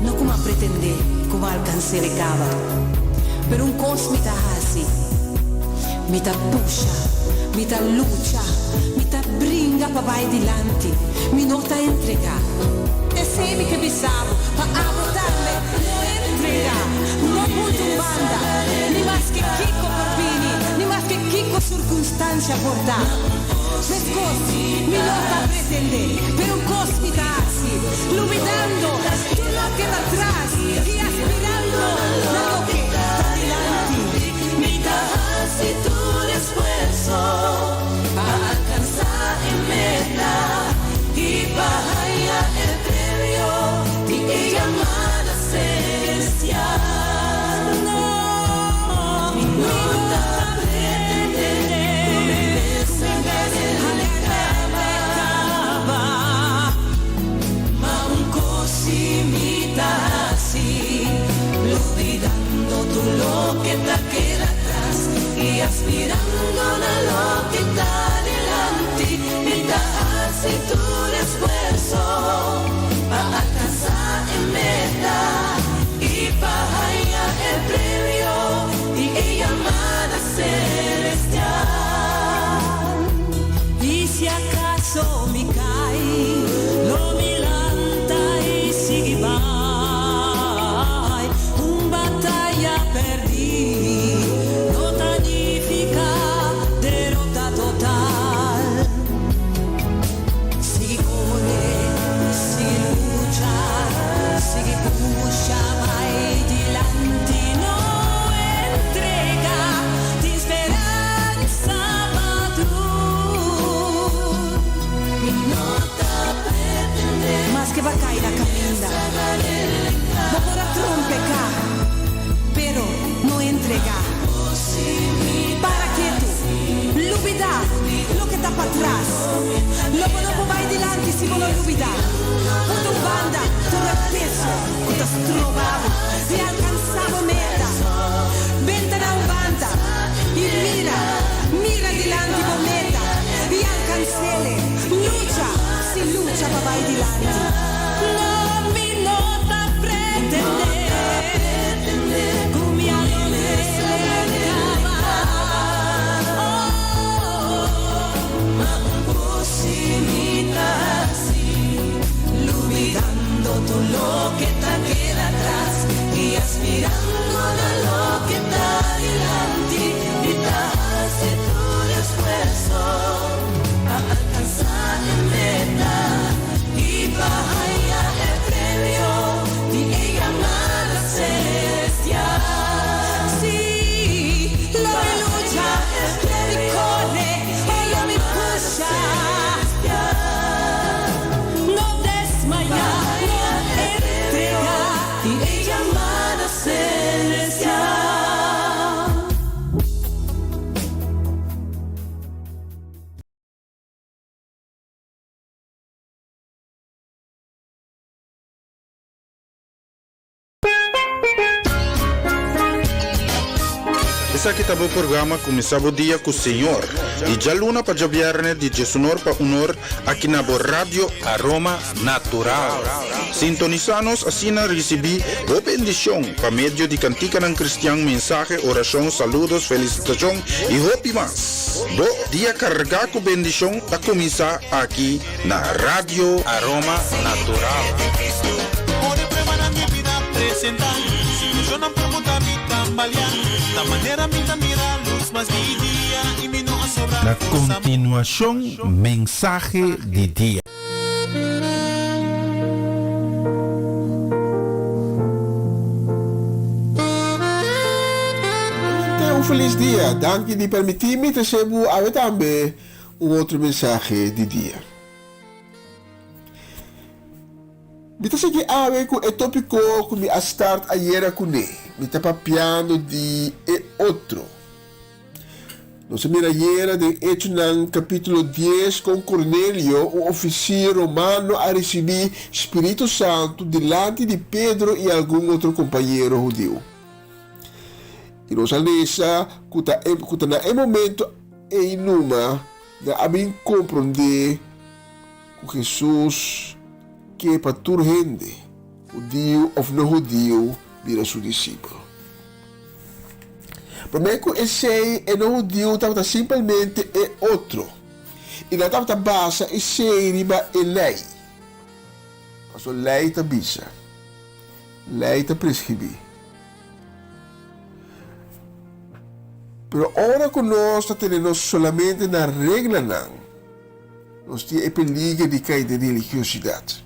No ku m'a pretendé ku m'a alkans'é e kaba, pero un kos mi ta hasi, mi ta pusha. Mi ta lucha, mi ta bringa pa bai dilanti, mi no ta entregá. Esei mi ke bisa bo, pa abo tambe no entregá, no punta un banda, ni maske kiko por bini, ni maske kiko sirkunstansha por ta. Meskos, mi no ta pretendé, pero un kos mi ta hasi, lubidando tur loke ta tras i aspirando na loke ta dilanti. Mi ta hasi tur esfuerso pa alkansá e meta i pa haña e premio di e yamada selestial. No, mi no ta pretendé ku mi mes a gana e kaba, ma un kos si mi ta hasi, lubidando tur loke ta keda atras i aspirando na loke ta dilanti, mi ta hasi tur esfuerso pa alkansá e meta i pa haña e premio di e yamada selestial. I si akaso mi kai, lo mi lanta i sigui bai. Un bataya pèrdí no ta nifiká derota total. Sigui kore, sigui lucha, sigui pusha bai dilanti, no entrega, tin speransa pa tur. Mi no ta pretendé. Maske bo a kai na kaminda, bo por a trompeká, pero no entregá. Para ketu, lubidá loke ta patras. Lo bo no por bai dilanti si bo no lubidá. Put un banda tur e peso ku ta stroba bo di alkansá bo meta. Benta na un banda i mira, mira dilanti bo meta i alkans'ele. Lucha, si lucha pa bai dilanti. No, mi no ta pretendé ku mi a logr'é kaba. Oh, Ma un kos si mi ta hasi, lubidando tur loke ta keda atras i aspirando na loke ta dilanti, mi ta hasi tur esfuerso pa alkansá e meta i pa haña e premio di e yamada selestial. Sí, lo mi lucha, lo mi kore, o lo mi pusha. No desmayá, no entregá. Di e yamada selestial. Esaki ta bo programa Kuminsá bo dia ku Señor, di djaluna pa djabièrnè di diesunor pa unor aki na bo Radio Aroma Natural. Sintonisá nos asina risibí bo bendishon pa medio di kantikanan kristian, mensahe, orashon, saludos, felisitashon i hopi mas. Bo dia kargá ku bendishon ta kuminsá aki na Radio Aroma Natural. Na kontinuashon mensahe di dia. Te un felis dia. Danki di permití mi trese bo awe tambe un otro mensahe di dia. Mi ta sigui awe ku e tópiko ku mi a start ayera kuné. Mi ta papiando di e otro. Nos a mira ayera den Echonan kapítulo dies kon Kornelio, un ofisier romano, a risibí spiritu santu dilanti di Pedro i algun otro kompañero hudiu. I nos a lesa ku ta ku ta na e momento ei numa nan a bin komprondé ku Hesus ke pa tur hende, hudiu òf no hudiu, bira su disipel. Promé ku esei, e no hudiu tabata simpelmente e otro, i nan tabata basa esei riba e lei. Pasobra lei ta bisa, lei ta preskribí. Pero ora ku nos ta tene nos solamente na reglanan, nos tin e peliger di kai den religiosidat.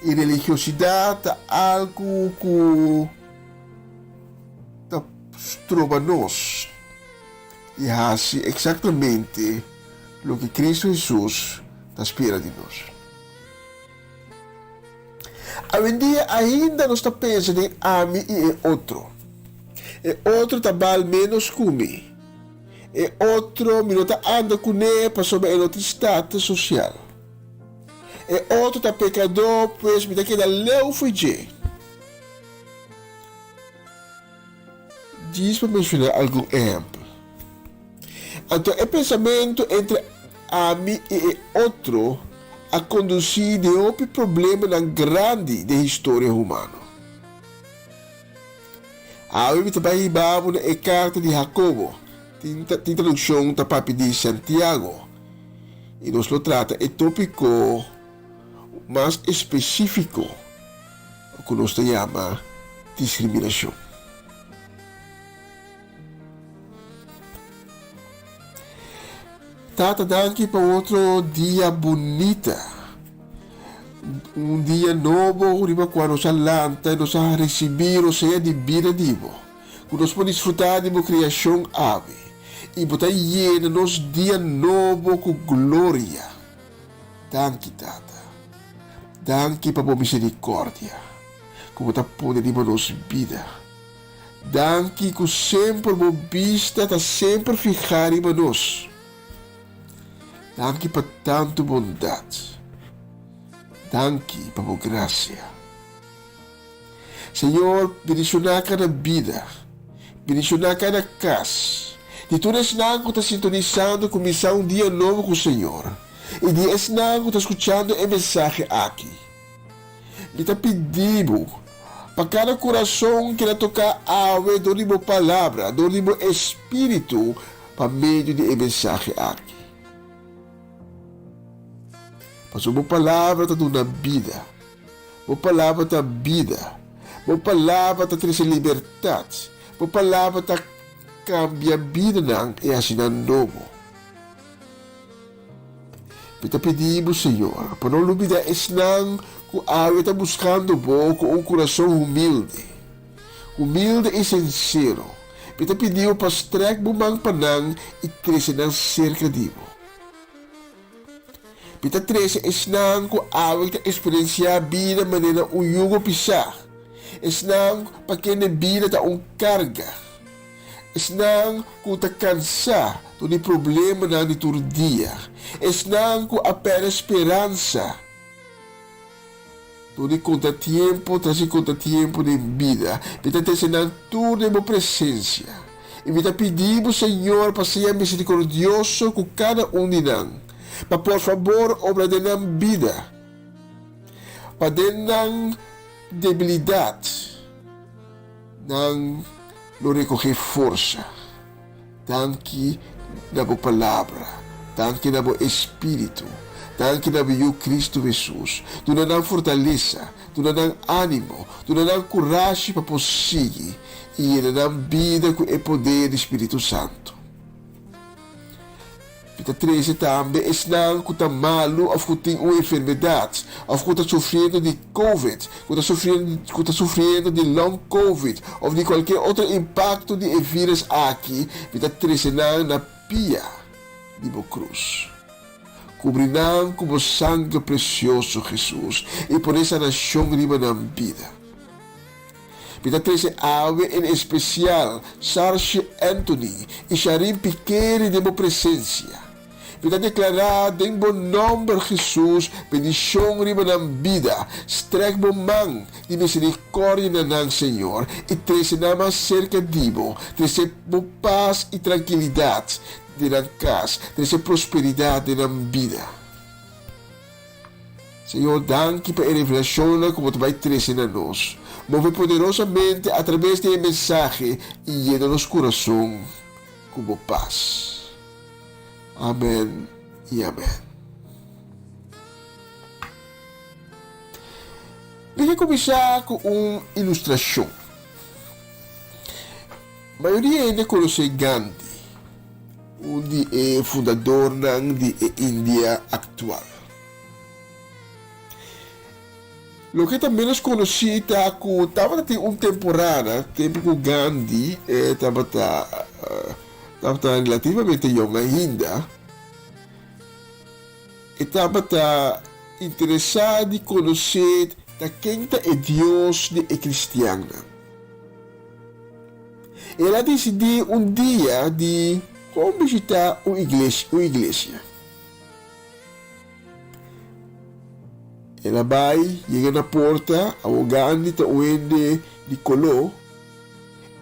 I religiosidat ta algu ku ta stroba nos di hasi eksaktamente loke Kristu Hesus ta spera di nos. Awendia ainda nos ta pensa den ami i e otro. E otro ta bal ménos ku mi. E otro mi no ta anda kuné pasobra e no tin status sosial. E otro ta pekadó, pues mi ta keda leu fo'i dje. Djis pa menshoná algun ehèmpel. Anto e pensamentu entre ami i e otro a kondusí den hopi problemanan grandi den historia humano. Awe mi ta bai hiba bo na e karta di Hakobo, tin tradukshon ta papia di Santiago. I nos lo trata e tópiko mas espesífiko ku nos ta yama diskriminashon. Tata danki pa otro dia bunita, un dia nobo riba kua nos a lanta i nos a risibí rosea di bida di bo. Ku nos por disfrutá di bo kreashon awe, i bo ta yena nos dia nobo ku gloria. Danki, Tata. Danki pa bo miserikòrdia ku bo ta pone riba nos bida. Danki ku semper bo bista ta semper fihá riba nos. Danki pa tantu bondat. Danki pa bo grasia. Señor, bendishoná kada bida, bendishoná kada kas, di tur esnan ku ta sintonisando kuminsá un dia nobo ku Señor, i di esnan ku ta skuchando e mensahe aki. Mi ta pidi Bo pa kada kurason keda toká awe dor di Bo Palabra, dor di Bo Espíritu pa medio di e mensahe aki. Pasobra Bo Palabra ta duna bida. Bo palabra ta bida. Bo palabra ta trese libertat. Bo palabra ta kambia bidanan i hasi nan nobo. Mi ta pidi Bo, Señor, pa no lubida esnan ku awe ta buskando Bo ku un kurason humilde, humilde i sinsero. Mi ta pidi Bo pa strèk Bo man pa nan i trese nan serka di Bo. Mi ta trese esnan ku awe ta eksperensiá bida manera un yugo pisá, esnan pa kende bida ta un karga, esnan ku ta kansá dor di problemanan di tur dia, esnan ku a pèrdè speransa dor di kontratiempo tras di kontratiempo den bida. Mi ta trese nan tur den bo presensia, i mi ta pidi bo, Señor, pa sea miserikordioso ku kada un di nan, pa por fabor obra den nan bida, pa den nan debilidat nan lo rekohé forsa. Danki na bo Palabra, danki na bo Espíritu, danki na bo Yu Cristo Hesus. Duna nan fortalesa, duna nan ánimo, duna nan kurashi pa por sigui i yena nan bida ku e poder di Spiritu Santu. Mi ta trese tambe esnan ku ta malu òf ku tin un enfermedat òf ku ta sufriendo di covid, ku ta sufriendo ku ta sufriendo di long covid òf di kualke otro impakto di e vírus aki, mi ta trese nan na pia di bo krus. Kubri nan ku bo sanger presioso, Hesus, i pone sanashon riba nan bida. Mi ta trese awe en espesial Sarsje Anthony i Sharin Pikeri den bo presensia. Mi ta deklará den bo nòmber Hesus bendishon riba nan bida. Strèk bo man di miserikòrdia na nan, Señor, i trese nan mas serka di bo. Trese bo pas i trankilidat den nan kas. Trese prosperidat den nan bida. Señor, danki pa e revelashonnan ku bo ta bai trese na nos. Move poderosamente atraves di e mensahe i yena nos kurason ku bo pas. Amen i amen. Mi ke kuminsá ku un ilustrashon. Mayoria hende konosé Gandhi, un di e fundadornan di e India aktual. Loke ta ménos konosí ta ku tabata tin un temporada, tempu ku Gandhi tabata tabata relativamente yòn ainda, e tabata interesá di konosé ta ken ta e Dios di e kristiannan. El a disidí un dia di kon bishitá un un iglesia. El a bai, yega na porta, awor Gandhi ta un hende di koló,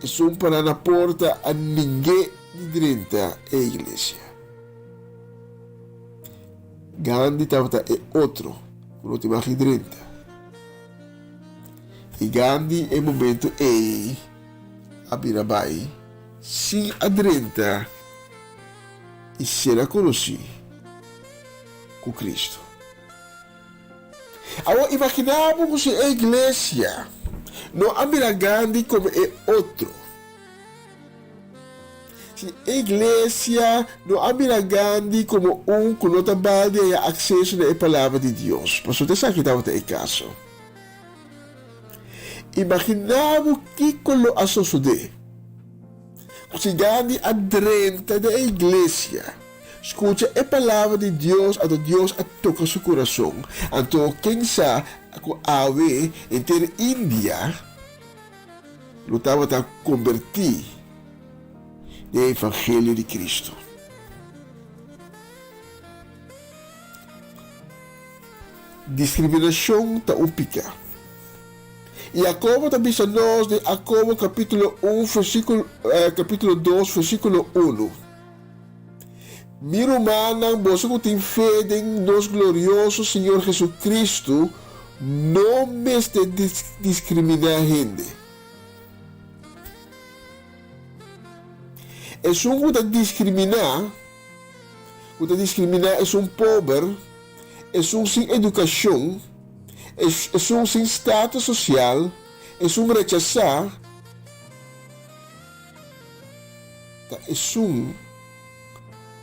esun pará na porta a ning'é di drenta e iglesia. Gandhi tabata e otro ku no tin mag di drenta. I Gandhi e momento ei a bira bai sin a drenta i sera konosí ku Kristu. Awor imaginá bo ku si e iglesia no a mira Gandhi komo e otro. Si e iglesia no a mira Gandhi komo un ku no ta bal di haña akseso na e Palabra di Dios, pasobra esaki tabata e kaso. Imaginá bo kiko lo a sosodé ku si Gandhi a drenta den e iglesia, skucha e Palabra di Dios anto Dios a toka su kurason. Anto ken sa ku awe henter India lo tabata kombertí den e evangelio di Kristu. Diskriminashon ta un piká. I Jakobo ta bisa nos den Jakobo kapítulo un versíkulo kapítulo dos versíkulo unu, Mi rumannan, boso ku tin fe den nos glorioso Señor Jesucristo, no mester diskriminá hende. Esun ku ta diskriminá, ku ta diskriminá esun pober, esun sin edukashon, esun sin status sosial, esun rechasá, Ta esun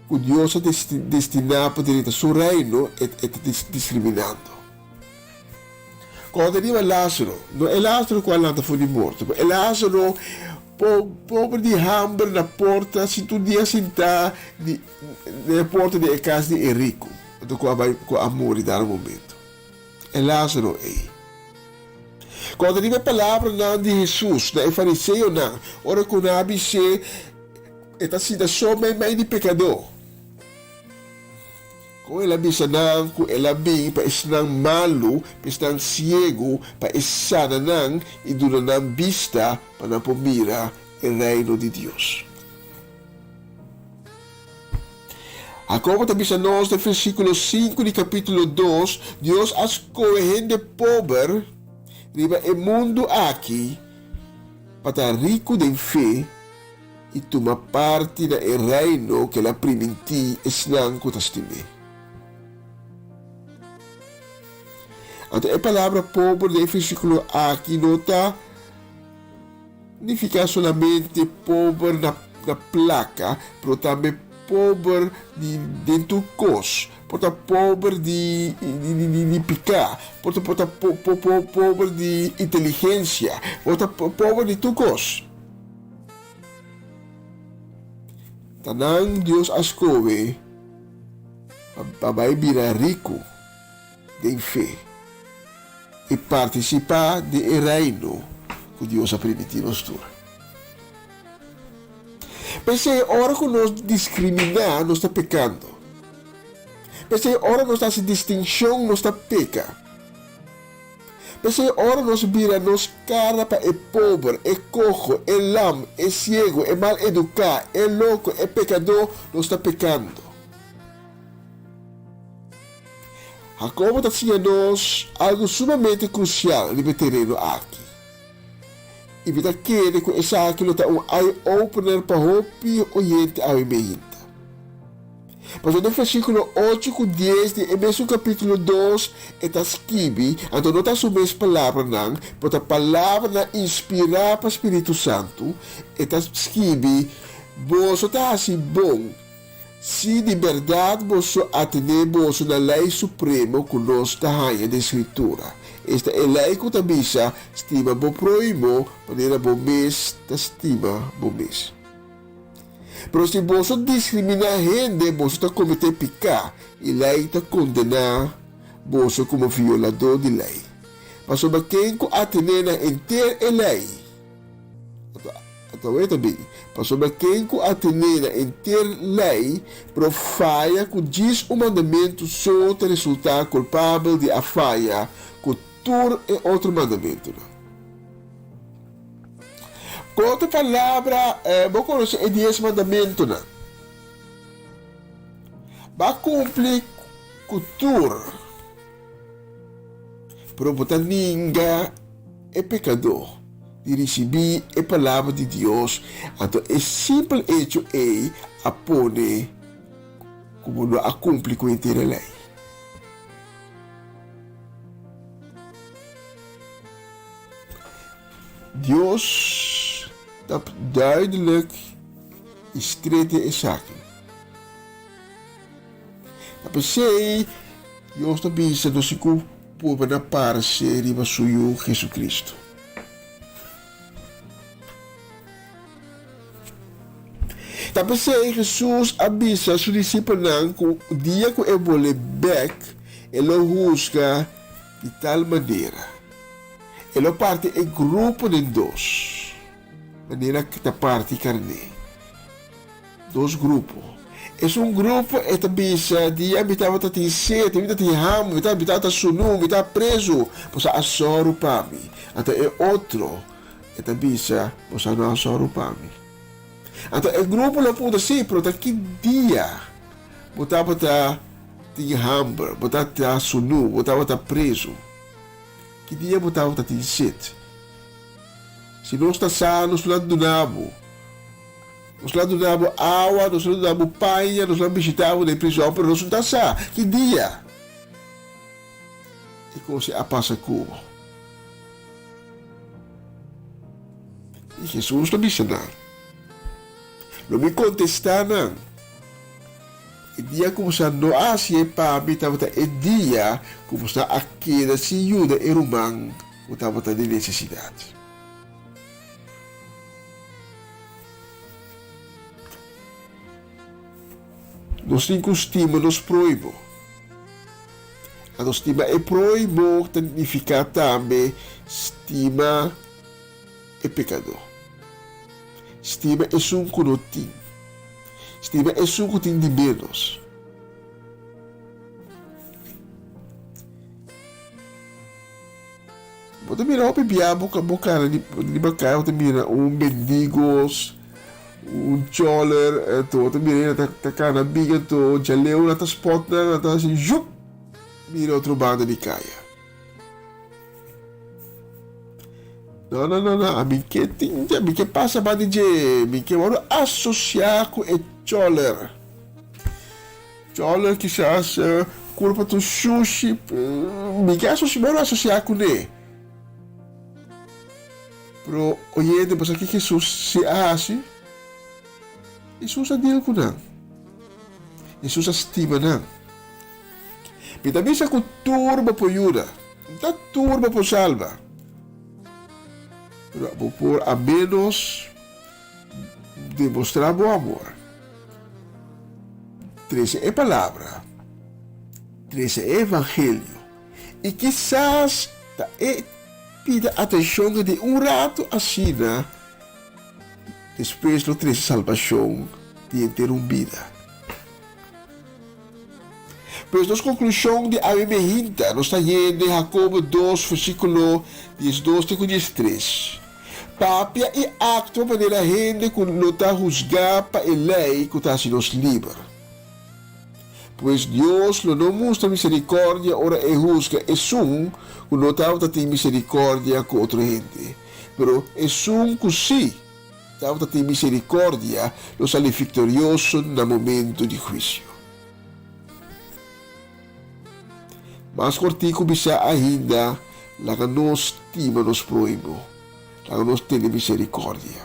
ku Dios a destiná pa drenta su Reino e ta diskriminando. Kòrda riba Lázaro, no e Lázaro ku a lanta for di morto, pero e Lázaro pober di hamber na porta, sintu un dia sintá na e porta di e kas di e riku, anto ku a bai ku a muri dado momento. E Lázaro ei. Kòrda riba e palabranan di Hesus na e fariseonan ora ku nan a bis'é e ta sinta so meimei di pekadó. Kon el a bisa nan ku el a bin pa esnan malu, pa esnan siegu, pa e sana nan i duna nan bista pa nan por mira e Reino di Dios. Jakobo ta bisa nos den versíkulo sinku di kapítulo dos, Dios a skohe hende pober riba e mundu aki pa ta riku den fe i tuma parti na e Reino ku el a primintí esnan ku ta stim'é. Anto e palabra pober den e versíkulo aki no ta Nifiká solamente pober na na plaka, pero tambe pober di den tur kos. Por ta pober di di di di piká, por ta por ta po po po pober di inteligensia, por ta pober di tur kos. Ta nan Dios a skohe pa pa bai bira riku den fe. i partisipá den e Reino ku Dios a primintí nos tur. P'esei, ora ku nos diskriminá, nos ta pekando. P'esei, ora nos ta hasi distinshon, nos ta peka. P'esei, ora nos bira nos kara pa e pober, e koho, e lam, e siegu, e mal eduká, e loko, e pekadó, nos ta pekando. Hakobo ta siña nos algu sumamente krusial riba e tereno aki. I mi ta kere ku esaki lo ta un eye-opener pa hopi oyente awe meinta. Pasobra den versíkulo ocho ku dies di e mesun kapítulo dos e ta skibi, anto no ta su mes palabranan, pero ta palabranan inspirá pa spiritu santu, e ta skibi, Boso ta hasi bon si di bèrdat boso atené boso na lei supremo ku nos ta haña den Skritura, esta e lei ku ta bisa, Stima bo próhimo manera bo mes ta stima bo mes. Pero si boso diskriminá hende, boso ta kometé piká, i lei ta kondená boso komo violadó di lei. Pasobra ken ku atené na henter e lei, anto e ta bin, pasobra ken ku atené na henter lei, pero faya ku djis un mandamentu so ta resultá kulpabel di a faya ku tur e otro mandamentunan. Ku otro palabra, bo konosé e Dies Mandamentunan. Bo a kumpli ku tur, pero bo ta ninga e pekadó di risibí e Palabra di Dios, anto e simpel echo ei a pone ku bo no a kumpli ku henter e lei. Dios ta duidelijk i stret den esaki. Ta p'esei Dios ta bisa nos si ku purba na parse riba su Yu Jesucristo. Ta p'esei Jesus a bisa su disipelnan ku dia ku e bole bèk e lo husga di tal manera. E lo parti e grupo den dos, manera ku ta parti karné. Dos grupo. Esun grupo e ta bisa, Dia mi tabata tin sete, mi ta tin hamber, mi ta mi tabata sunu, mi ta prezu, boso a sòru pa mi. Anto e otro e ta bisa, Boso no a sòru pa mi. Anto e grupo lo puntra, Sí, pero ta ki dia bo tabata tin hamber, bo tabata sunu, bo tabata prezu? Ki dia bo tabata tin set? Si nos ta sa, nos lo a duna bo. Nos lo a duna bo awa, nos lo a duna bo paña, nos lo a bishita bo den prizòn, pero nos no ta sa ki dia e kos ei a pasa ku bo. I Hesus lo bisa nan, Lo mi kontestá nan. E dia ku boso no a hasi e pa mi tabata e dia ku boso a keda sin yuda e ruman ku tabata den nesesidat. Nos tin ku stima nos prohimo. Anto stima e prohimo ta nifiká tambe stima e pekadó. Stima esun ku no tin. Stima esun ku tin di ménos. Bo ta mira hopi bia bo bo kana riba kaya bo ta mira un mendigos, un choler, anto bo ta mira hende ta kana bin anto djaleu nan ta spot nan nan ta hasi zhup bira otro banda di kaya. No, no, no, no, ami ke tin, ami ke pasa ba di dje, mi ke wòrdu asosiá ku e chòler. Chòler kisas kurpa tur shushi, mi ke asosi, wòrdu asosiá kuné. Pero oyente, bo sa ke Hesus si a hasi? Hesus a deal ku nan. Hesus a stima nan. Mi ta bisa ku tur bo por yuda. No ta tur bo por salba. Pero bo por a menos demostrá bo amor. Trese e palabra. Trese e evangelio. I kisas ta e pida atenshon di un ratu asina despues lo trese salbashon di henter un bida. Pues nos konklushon di awe mehinta nos ta yende Hakobo dos versíkulo diesdos te ku diestres. Papia i aktua manera hende ku no ta husgá pa e lei ku ta hasi nos liber. Pues Dios lo no mustra miserikòrdia ora e husga esun ku no tabata tin miserikòrdia ku otro hende. Pero esun ku sí tabata tin miserikòrdia lo sali viktorioso na momentu di huisio. Mas kòrtiku bisá ainda, laga nos stima nos próhimo, laga nos tene miserikòrdia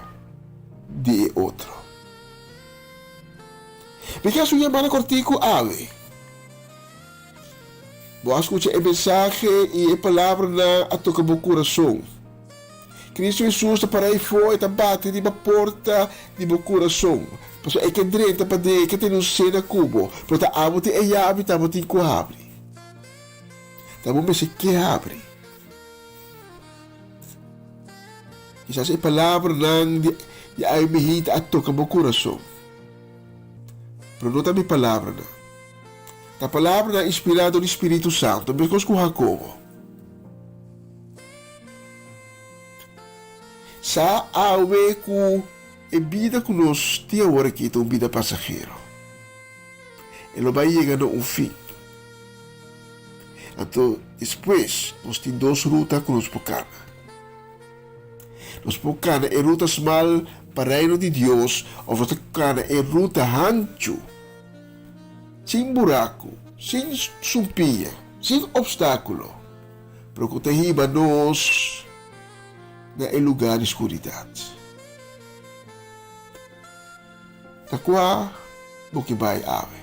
di e otro. Mi ke hasi un yamada kòrtiku awe. Bo a skucha e mensahe i e palabranan a toka bo kurason. Kristu Hesus ta para ei-fo, e ta bati riba porta di bo kurason. Pasobra e ke drenta paden, e ke tene un sena ku bo. Pero ta abo tin e yabi, ta abo tin ku habri. Ta bo mester ke habri. Kisas e palabranan di di ay mihita a toka bo kurason. Pero no ta mi palabranan. Ta palabranan inspirá dor di Spiritu Santu, meskos ku Hakobo. Sa awe ku e bida ku nos tin awor aki ta un bida pasahero. E lo bai yega na un fin. Anto despues nos tin dos ruta ku nos por kana. Nos por kana e ruta smal pa Reino di Dios òf nos ta kana e ruta hanchu, sin buraku, sin sumpiña, sin opstákulo. Pero ku ta hiba nos na e lugá di skuridat. Ta kua bo ke bai awe?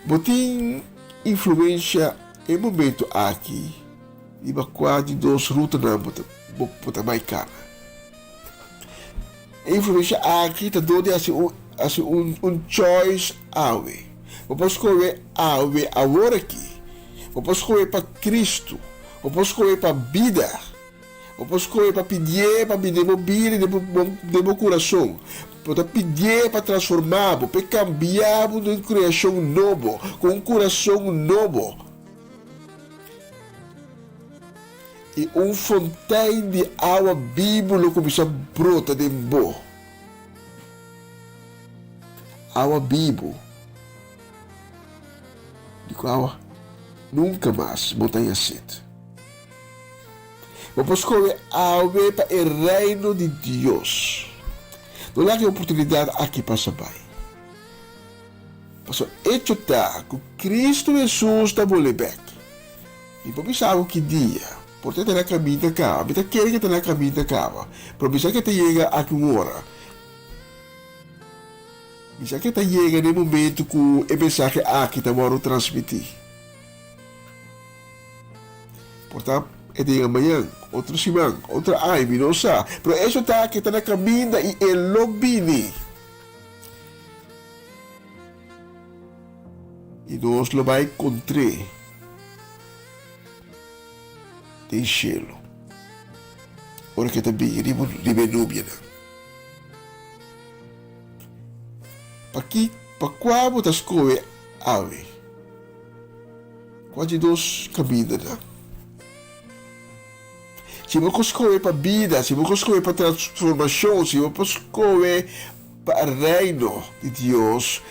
Bo tin influensha e momentu aki riba kua di dos rutanan bo ta bai kana? E influensha aki ta dor di hasi un hasi un un choice awe. Bo por skohe awe awor aki. Bo por skohe pa Cristo. Bo por skohe pa bida. Bo por skohe pa pidié pa bini den bo bida i den bo den bo kurason. Bo ta pidié pa transformá bo, p'e kambia bo den un kreashon nobo, ku un kurason nobo. I un fontein di awa bibu lo kuminsá brota den bo. Awa bibu di ku awa nunka mas bo ta haña set. Bo por skohe awe pa e Reino di Dios. No laga e oportunidat aki pasa bai. Pasobra echo ta ku Kristu Hesus ta bole bèk. Mi por bisa bo ki dia, por ta e ta na kaminda kaba. Mi ta kere ku e ta na kaminda kaba, pero mi sa ku e ta yega aki un ora. Mi sa ku e ta yega na e momentu ku e mensahe aki ta wòrdu transmití. Por ta e ta yega mañan, otro siman, otro aña, mi no sa. Pero echo ta ku e ta na kaminda i e lo bini. I nos lo bai kontr'é den shelu, ora ku e ta bini riba riba e nubianan. Paki pa kua bo ta skohe awe? Kua di dos kamindanan? Si bo por skohe pa bida, si bo por skohe pa transformashon, si bo por skohe pa Reino di Dios,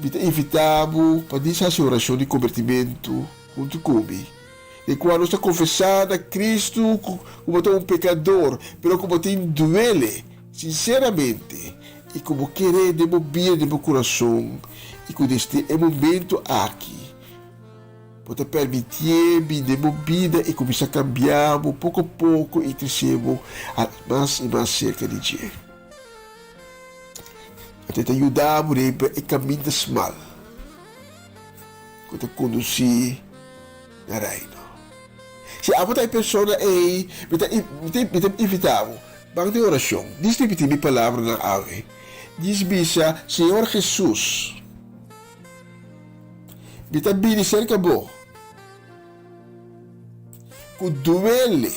mi ta invitá bo pa disa hasi orashon di kombertimentu huntu ku mi, den kua nos ta konfesá na Kristu ku bo ta un pekador, pero ku bo tin duele sinseramente i ku bo kere den bo bida, den bo kurason, i ku desde e momentu aki, Bo ta permitié bin den bo bida i kuminsá kambiá bo poko poko i tresé bo mas i mas serka di dje. Anto e ta yuda bo riba e kaminda smal ku ta kondusí na Reino. Si abo ta e persona ei, mi ta mi ta invitá bo, ban den orashon. Dis ripití mi palabranan awe. Dis bisa, Señor Hesus. Mi ta bini serka bo ku duele,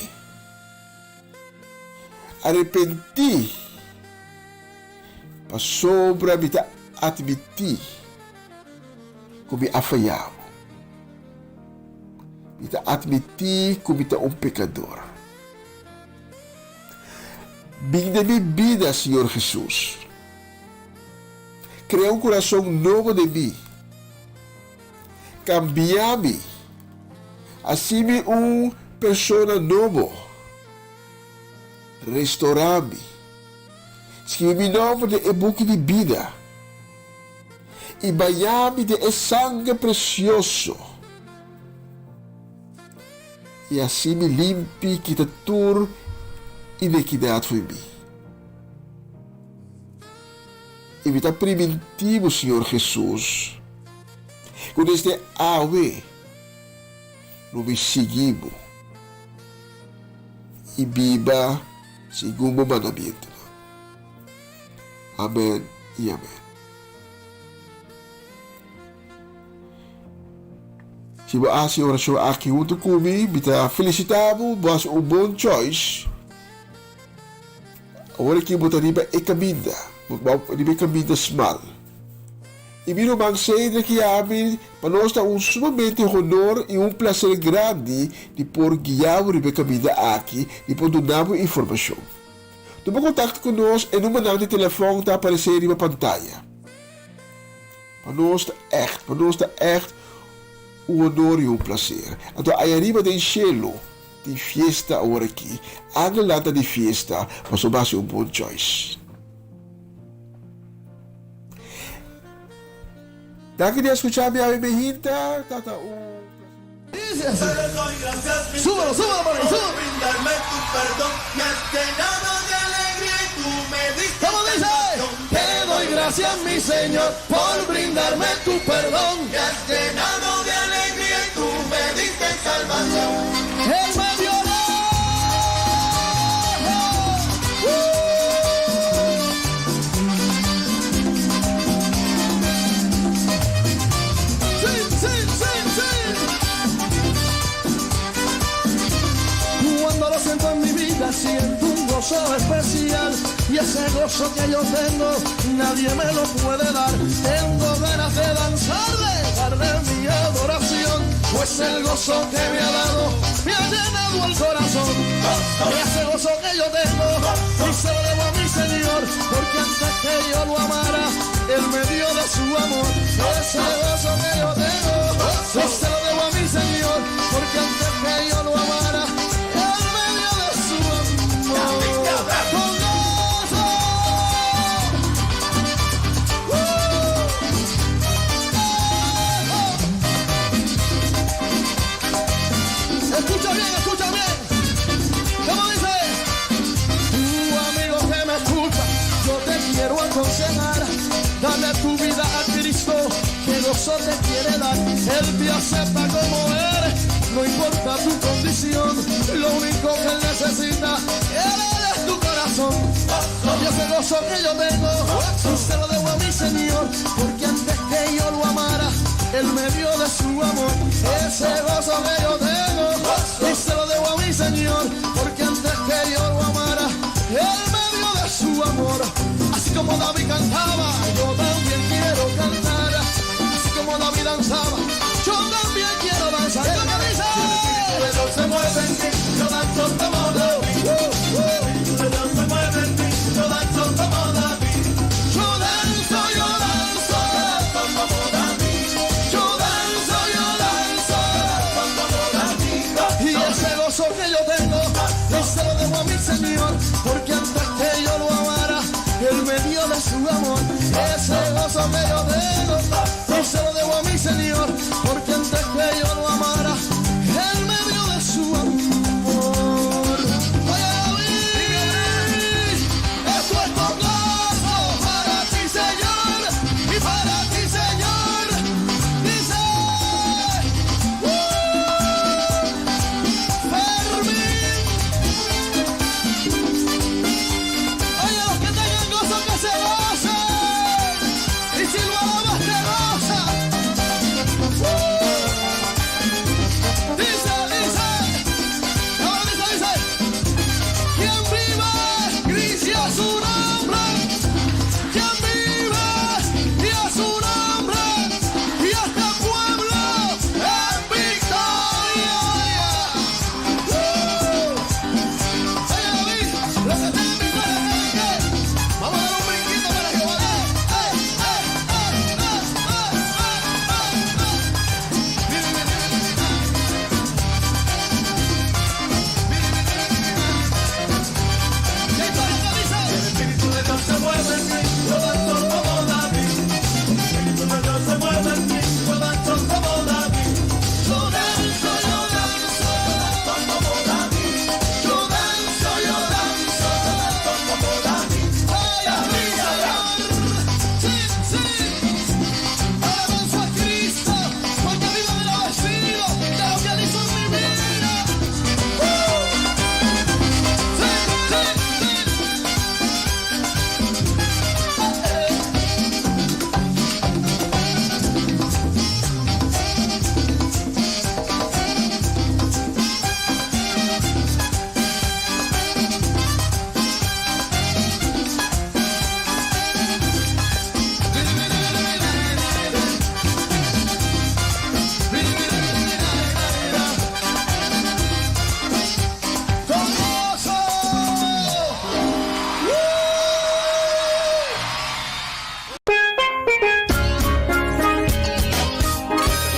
arepentí, pasobra mi ta atmití ku mi a fayá bo. Mi ta atmití ku mi ta un pekador. Bin den mi bida, Señor Hesus. Krea un kurason nobo den mi. Kambia mi. Hasi mi un persona nobo. Restorá mi. Skibi mi nòmber den e buki di bida i bañá mi den e sanger presioso. I hasi mi limpi, kita tur inekidat fo'i mi. I mi ta primintí bo, Señor Hesus, ku desde awe lo mi sigui bo i biba segun bo mandamientonan. Amen i amen. Si bo a hasi e orashon aki huntu ku mi, mi ta felisitá bo, bo hasi un bon choice. Awor aki bo ta riba e kaminda, bo riba e kaminda smal. I mi ruman Cedric i ami, pa nos ta un sumamente honor i un plaser grandi di por guia bo riba e kaminda aki, di por duna bo informashon. Tuma kontakto ku nos, e numbernan di telefòn ta aparesé riba pantaya. Pa nos ta ègt, pa nos ta ègt un honor i un plaser. Anto aya riba den shelu tin fiesta awor aki. Angelnan ta di fiesta pasobra bo hasi un bon choice. Danki di a skucha mi awe mehinta. Tata un plaser. Súbelo, súbelo, por ahí, súbelo. ¿Cómo dice? Te doy gracias, mi Señor, por brindarme tu perdón. Me has llenado de alegría y tú me diste salvación. Él me dio Sí, sí, sí, sí. Cuando lo siento en mi vida, siento un gozo especial. Y ese gozo que yo tengo, nadie me lo puede dar. Tengo ganas de danzar, de darle mi adoración. Pues el gozo que me ha dado, me ha llenado el corazón. Y ese gozo que yo tengo, y se lo debo a mi Señor. Porque antes que yo lo amara, Él me dio de su amor. Ese gozo que yo tengo, y se lo debo a mi Señor. Porque antes que yo lo amara, Él me dio de su amor. Con gozo. Escucha bien, escucha bien. ¿Cómo dice? Tu amigo que me escucha, yo te quiero aconsejar. Dale tu vida a Cristo, que gozo te quiere dar. Él te acepta como eres, no importa tu condición. Lo único que él necesita, él es tu corazón. Y ese gozo que yo tengo, se lo debo a mi Señor, porque antes que yo lo amara, él me dio de su amor. Ese gozo que yo tengo, y se lo debo a mi Señor, porque antes que yo lo amara, él me dio de su amor. Así como David cantaba, yo también quiero cantar. Así como David danzaba, yo también quiero danzar. ¿Cómo dice? Se mueve en ti, yo danzo como David. Se mueve en ti, yo danzo como David. Yo danzo, yo danzo, como David. Yo danzo, yo danzo, como David. Y ese gozo que yo tengo, yo se lo debo a mi Señor, porque antes que yo lo amara, Él me dio de su amor. Ese gozo que yo tengo, yo se lo debo a mi Señor, porque antes que yo lo amara, Él me dio de su amor. Oye, David, esto es con gozo para ti, Señor, y para ti, Señor. Dice, Fermín. Oye, los que tengan gozo, que se gocen. Y si lo alabas, te goza.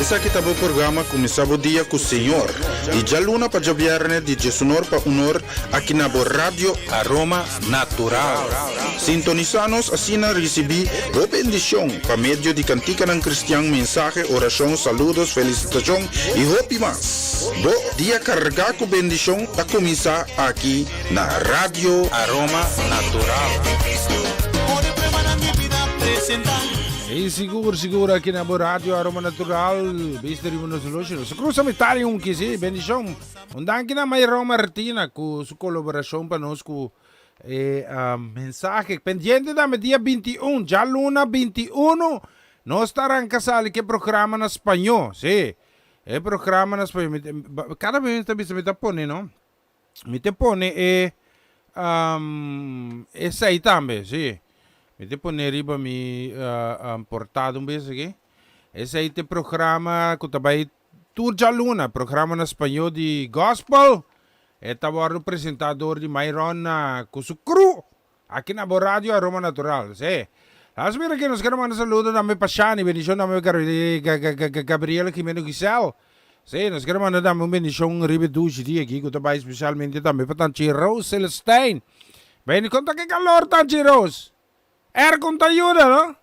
Esaki ta bo programa Kuminsá Bo Dia ku Señor, di djaluna pa djabièrnè di djesunor pa unor aki na bo Radio Aroma Natural. Sintonisá nos asina risibí bo bendishon pa medio di kantikanan kristian, mensahe, orashon, saludos, felisitashon i hopi mas. Bo dia kargá ku bendishon ta kuminsá aki na Radio Aroma Natural. Y sigur, sigur aki na bo radio Aroma Natural, bista riba nos loshi. Nos cruza mitad di un kisi, bendicion. Un danki na Mayron Martina cu su colaboracion pa nos cu e mensahe. Pendiente tambe dia 21, djaluna 21, nos ta arranca sali cu e programa na spañó. Sí, e programa na spañó. Cada vez mi ta bisa mi ta pone, no? Mi te pone e esei tambe, si. Mi te pone riba mi portada un bes aki. Esei ta e programa ku ta bai tur djaluna, programa na spañó di gospel. E ta wòrdu presentá dor di Myron ku su crew aki na bo radio Aroma Natural, si. Las mira aki nos kere manda saludo tambe pa Shani, bendishon tambe pa Gabriela Jimeno Giselle. Sí, nos kere manda tambe un bendishon riba e dushi dia aki ku ta bai spesialmente tambe pa Tanchi Rose Celestijn. Beni kon ta ke kalor Tanchi Rose? Aircon ta yuda no?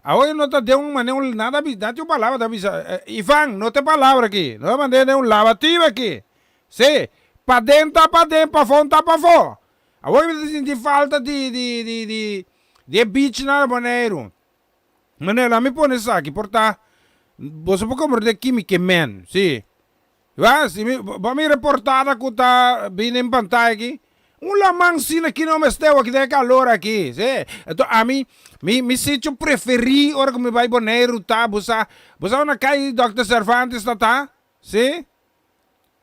Awe no ta den un manera un nada bisa, nada tin un palabra ta bisa Ivan no ta e palabra aki, no ta mand'é den un lavativa aki. Sí, paden ta paden, pafó ta pafó. Awe mi ta sinti falta di di di di di e beach na Boneiru. Manera mi pone esaki por ta boso por komprende ki mi ke men, si. Ba, si mi, bo mira e portada ku ta bini en pantaya aki, un laman asina ki no mester aki den e kalor aki, si. Enton ami, mi, mi sitio preferí ora ku mi bai Boneiru ta, bo sa, bo sa unda kai Dòkter Cervantes ta ta? Si.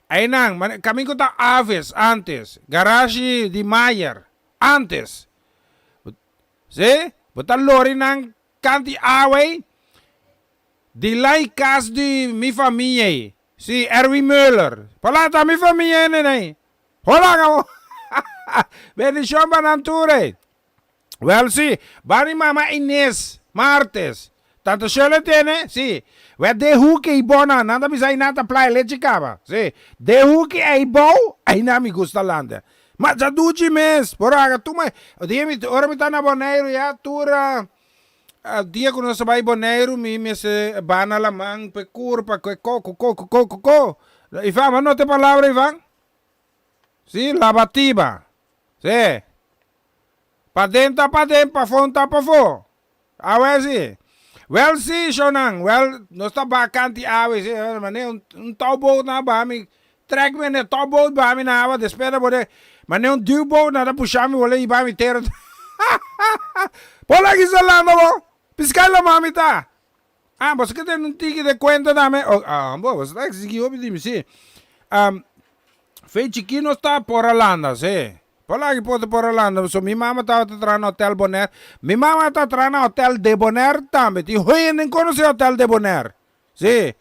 Einan, mane, kamin ku ta Aves antes, garashi di Mayer, antes. Sí, bo ta lori nan kant'i awa ei, di lai kas di mi famia ei. Sí, Erwin Muller. Por ta mi famia ei nenei. Hola kabo. Bendishon pa nan tur ei. Wèl sí, bani mama Inez Martes. Tante Shirley tene? Sí. Wèl den huki ei bou nan, nan ta bisa ei nan ta playa lechi kaba. Sí. Den huki ei bou, einan mi gusta landa. Ma dja duchi mes, por haga tur ma dia mi ora mi ta na Boneiru ya tur dia ku nos a bai Boneiru mi mester ba na laman pa e kurpa ku e koko koko koko ko. Ivan bo nota e palabra Ivan? Si labatiba si paden ta paden pafó ta pafó. Awe si. Wel si, shownan. Wel, nos ta baha kanti awe si. Mane un, un touwboot na baha mi. Trek mi ne touwboot baha mi na awa. Despues na bode, mane un duwboot na ta pusha mi wole hiba mi tera. Por aki sa landa bo. Pisca la mami ta. Ah, boso ke tene un tiki de cuenta tambe. Oh, ah, bo, boso ta exigi hopi di mi, si. Um, fe chiki nos ta por a landa, si. Por aki por ta por a landa, so mi mama tabata traha na Hotel Bonaire. Mi mama ta traha na Hotel Debonair tambe. Tin hoenden conoce Hotel Debonair. Si.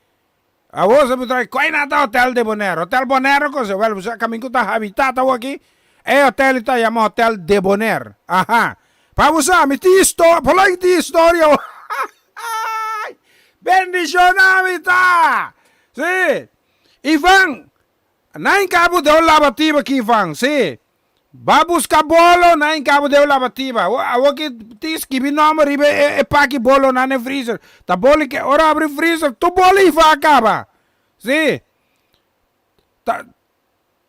Awor sa mi traha, koi nan ta Hotel Debonair? Hotel Bonaire no conoce. Wel, bo sa caminda cu ta Habitat awor aki, e hotel ta yama Hotel Debonair. Aha. Pa bo sa, mi tin historia, por aki tin historia awor. Bendiciona mi ta! Si. Ivan, Na in cabo deu labatiba ki Ivan, si. Ba busca bolo na in cabo deu labatiba. Awor ki tin skibi nomber riba e paki bolonan den freezer. Ta bolo ke ora abri freezer tur bolo Ivan a caba. Si. Ta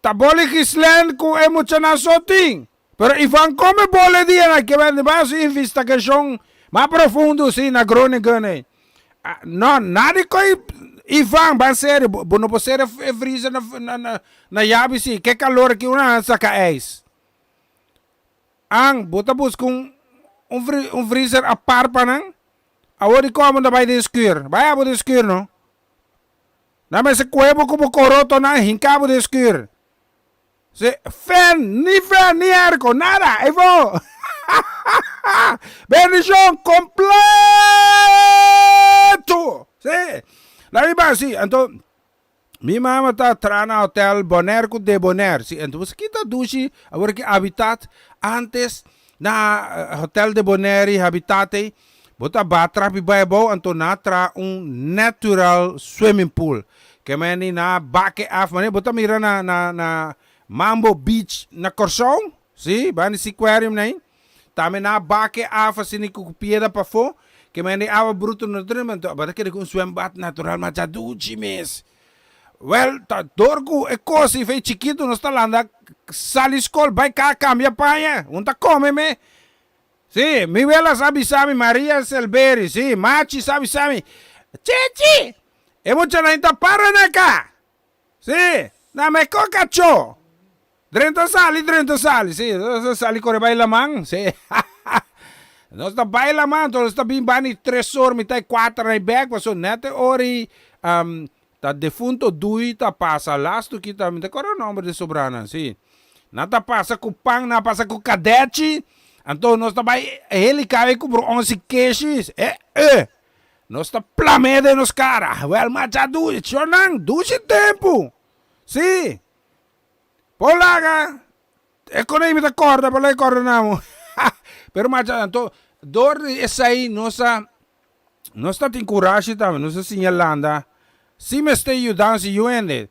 ta bolo Gislén cu e muchanan so tin. Pero Ivan come bolo e dianan ke bende bai haci investigacion mas profundo si na Groningen ey. No, nada di koe Ivan, ban serio, bo no por sera e freezer na na na yabi si, ke calor aki una a saca ijs. An, bo ta busca un un freezer apart pa nan? Awor di como ta bai den schuur? Bai abo den schuur no. Nan mester koe bo ku bo korotonan hinka bo den schuur. Si, fen, ni fen, ni airco, nada, ei fo. Bendicion completo. Si, la mi ba si, anto mi mama ta traha na hotel Bonaire cu Debonair. Si, anto bo sa kita dushi awor ki Habitat antes na hotel Debonair y Habitat ei. Bo ta ba trapi bai abou anto nan a traha un natural swimming pool. Ke meni nan a bak e af manera bo ta mira na na na Mambo Beach na Kòrsou, si, banda di Seaquarium nei. Tambe nan a bak e af asina ku piedra pafó. Ke meni awa bruto no ta drenta anto bo ta kere ku un swembad natural masha duchi mes. Wèl, ta dor ku e kos ei fei chikitu nos ta landa sali skol bai ka kambia paña, un ta kome me. Sí, mi wela sa bisa mi, Maria Selberi, sí, Machi sa bisa mi, Chichi, e muchanan ta para na ka. Sí, na me ko kachó. Drenta sali, drenta sali, sí, sali kore bai laman, sí, Nos ta bai laman, entonces nos ta bin bani tres or, mitad di kuater na bek, pasobra net e ora ei Ta defunto Dui ta pasa lastu ki ta mi ta kòrda nòmber di sobranan si. Nan ta pasa ku pan, nan a pasa ku kadechi, anto nos ta bai heli kabe ku bro onsi keshi, e e nos ta plam'é den nos kara, wèl macha dushi, shornan dushi tempu, si, por laga e konei mi ta kòrda, por laga e kòrda nan mo, pero macha anto dor di esei nos a Nos ta tin kurashi tambe, nos ta siña landa si mester yudansa yu hende.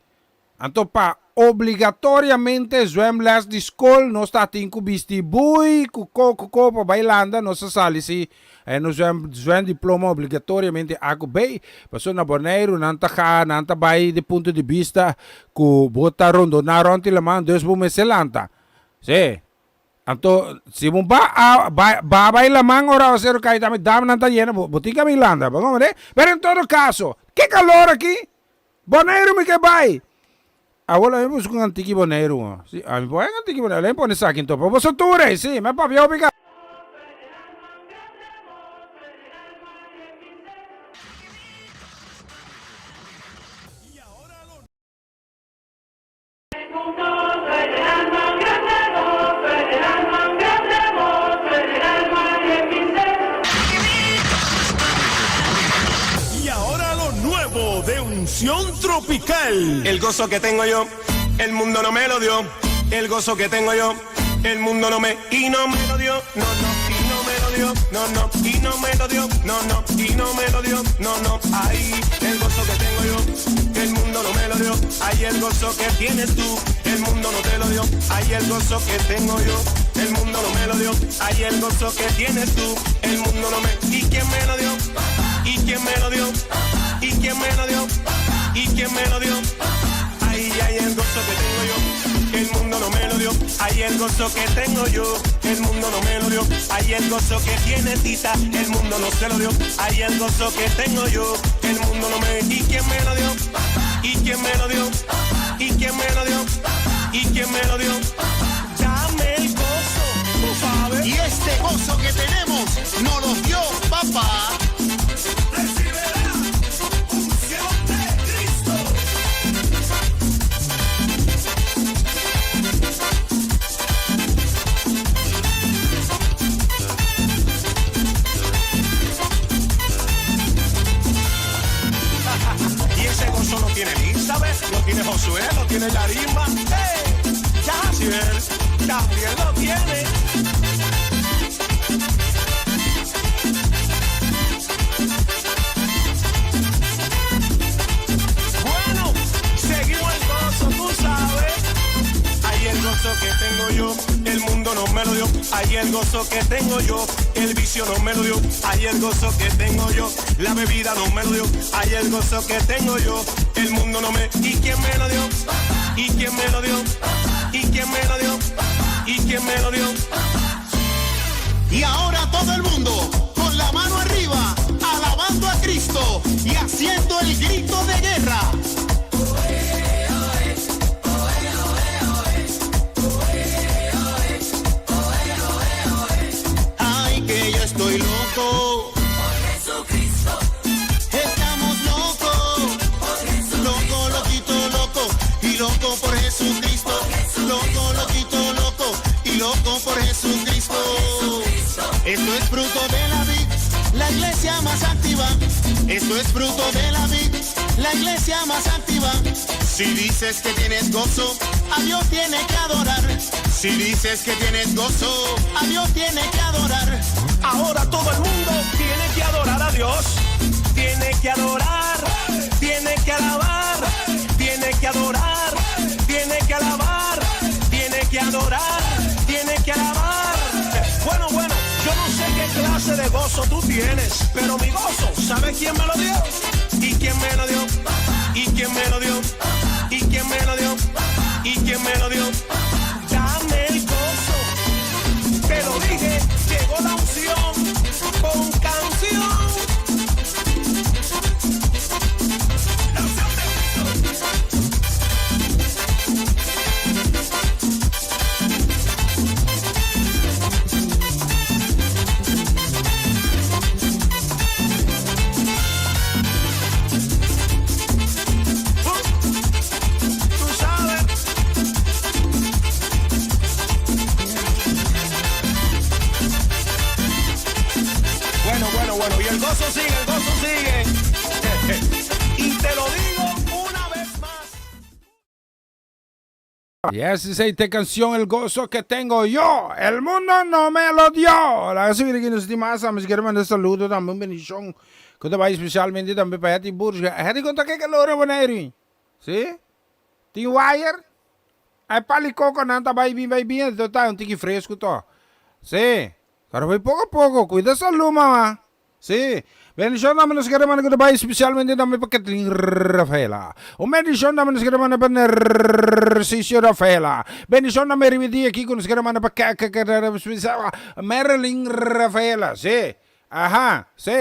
Anto pa obligatoriamente zwemles di skol nos ta tin ku bisti bui ku ko ku ko pa bai landa, nos ta sali si e nos zwem zwemdiploma obligatoriamente a ku bay. Pasobra na Boneiru nan ta ga nan ta bai di punto di bista ku bo ta rondona rond di laman dus bo mester lanta. Si. Anto, si bo ba a ba ba bai laman ora awaseru kai tambe damnan ta yena bo bo tin kaminda landa, bo komprende? Pero en todo kaso, ke kalor aki? Boneiru mi ke bai! Awor lo mi buska un antiki Boneiru ho. Si, ami por haña un antiki Boneiru, lo mi pone esaki anto pa boso tur ei, si, mi a papia hopi ka. Y ahora lo nuevo de Unción Tropical. El gozo que tengo yo, el mundo no me lo dio. El gozo que tengo yo, el mundo no me y no me lo dio. No, no, y no me lo dio. No, no, y no me lo dio. No, no, y no me lo dio. No, no, ay, el gozo que tengo yo, el mundo no me lo dio. Ay, el gozo que tienes tú, el mundo no te lo dio. Ay, el gozo que tengo yo, el mundo no me lo dio. Ay, el gozo que tienes tú, el mundo no me. ¿Y quién me lo dio? ¿Y quién me lo dio? ¿Y quién me lo dio? ¿Y quién me lo dio? Ay, ay, el gozo que tengo yo, el mundo no me lo dio. Ay, el gozo que tengo yo, el mundo no me lo dio. Ay, el gozo que tiene Tita, el mundo no se lo dio. Ay, el gozo que tengo yo, el mundo no me. ¿Y quién me lo dio? ¿Y quién me lo dio? ¿Y quién me lo dio? ¿Y quién me lo dio? Dame el gozo, tú sabes. Y este gozo que tenemos nos lo dio papá. Y ese gozo lo tiene Elizabeth, lo tiene Josué, lo tiene Yarima. ¡Hey! Yaciel también lo tiene. Bueno, seguimos el gozo, tú sabes. Ay, el gozo que tengo yo, el mundo no me lo dio. Ay, el gozo que tengo yo, el vicio no me lo dio. Ay, el gozo que tengo yo, la bebida no me lo dio. Ay, el gozo que tengo yo, el mundo no me. ¿Y quién me lo dio? ¿Y quién me lo dio? ¿Y quién me lo dio? ¿Y quién me lo dio? Y ahora todo el mundo, con la mano arriba, alabando a Cristo y haciendo el grito de guerra. Ay, que yo estoy loco. Por Jesucristo. Estamos locos. Por Jesucristo. Loco, loquito, loco. Y loco por Jesucristo. Loco, loquito, loco. Y loco por Jesucristo. Esto es fruto de la vid, la iglesia más activa. Esto es fruto de la vid, la iglesia más activa. Si dices que tienes gozo, a Dios tiene que adorar. Si dices que tienes gozo, a Dios tiene que adorar. Ahora todo el mundo tiene que clase de gozo tú tienes, pero mi gozo, ¿sabes quién me lo dio? ¿Y quién me lo dio? ¿Y quién me lo dio? ¿Y quién me lo dio? ¿Y quién me lo dio? Dame el gozo. Te lo dije, llegó la unción con canción. La unción de Cristo. Tú sabes. Bueno, bueno, bueno. Y el gozo sigue, el gozo sigue. Y te lo digo una vez más. Yes, esey ta e cancion El gozo que tengo yo, el mundo no me lo dio. Laga si mira ki nos tin mas, mi kier manda saludo tambe un bendicion cu ta bay especialmente tambe pa Hetty Burga. Hetty con ta ke calor na Boneiru? Si? Tin wire? Ay pali coco nan ta bay bin bay bin enton ta un tiki fresco to. Si. Pero bay poco poco, cuida salud mama. Sí, bendicion tambe nos kere manda ku ta bai especialmente tambe pa Kathleen Rafaela. Un bendicion tambe nos kere manda pa Narciso Rafaela. Bendicion tambe riba e dia aki ku nos kere manda pa Marilyn Rafaela. Sí, aha, sí.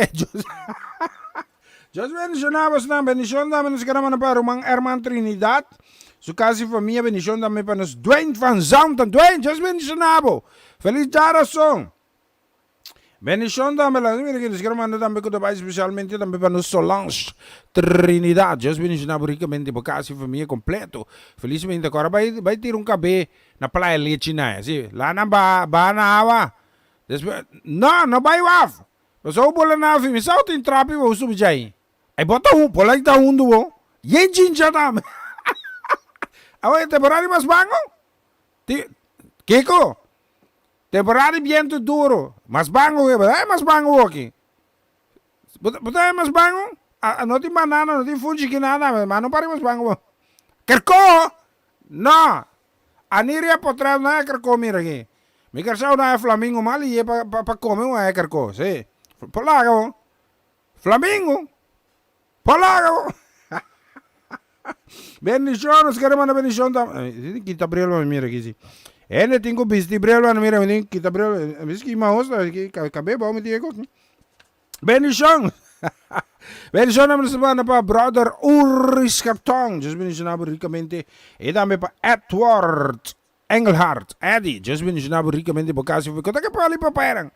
Dios bendiciona bosnan. Bendicion tambe nos kere manda pa ruman Herman Trinidad, su casa y famia. Bendicion tambe pa nos Dwayne van Zanten. Dwayne, Dios bendiciona bo. Feliz djarason. Bendicion tambe la mira ki nos quiero manda tambe ku ta bai especialmente tambe pa nos Solange Trinidad. Dios bendiciona bo ricamente bo casa y familia completo. Felizmente ahora bai bai tira un cabe na playa Lechi na si la nan ba ba na awa. Despues no no bai waf. Pasobra bo bola na afi mi sa bo tin trapi bo subi djai. Ay bo ta hun por la ta hundu bo. Yen chincha tambe. Awe temporada di mas bango? Ti kiko? Temporada di bientu duro. Mas bango ke, bo ta mas bango woki. Bo ta mas bango? A no tin banana, no tin funchi ki nada, ma no pari mas bango bo. Kerko! No! Aniria potrero no haya kerko mira aki. Mi ker sa un haya flamingo mal i ye pa pa kome un haya kerko, si. Por laga bo. Flamingo! Por laga bo. Bendicion, nos kere manda bendicion tam. Kita bril pa mi mira aki si. Hende tin ku bisti bril pa mira, mi tin kita bril. Mi ski mahos ta ki kabe bou mi tin e kos. Bendicion. Bendicion na nos manda pa brother Ulrich Carton. Dios bendiciona bo ricamente. E tambe pa Edward Engelhard, Eddie, Dios bendiciona bo ricamente bo casa. Kota ke pali papa eran?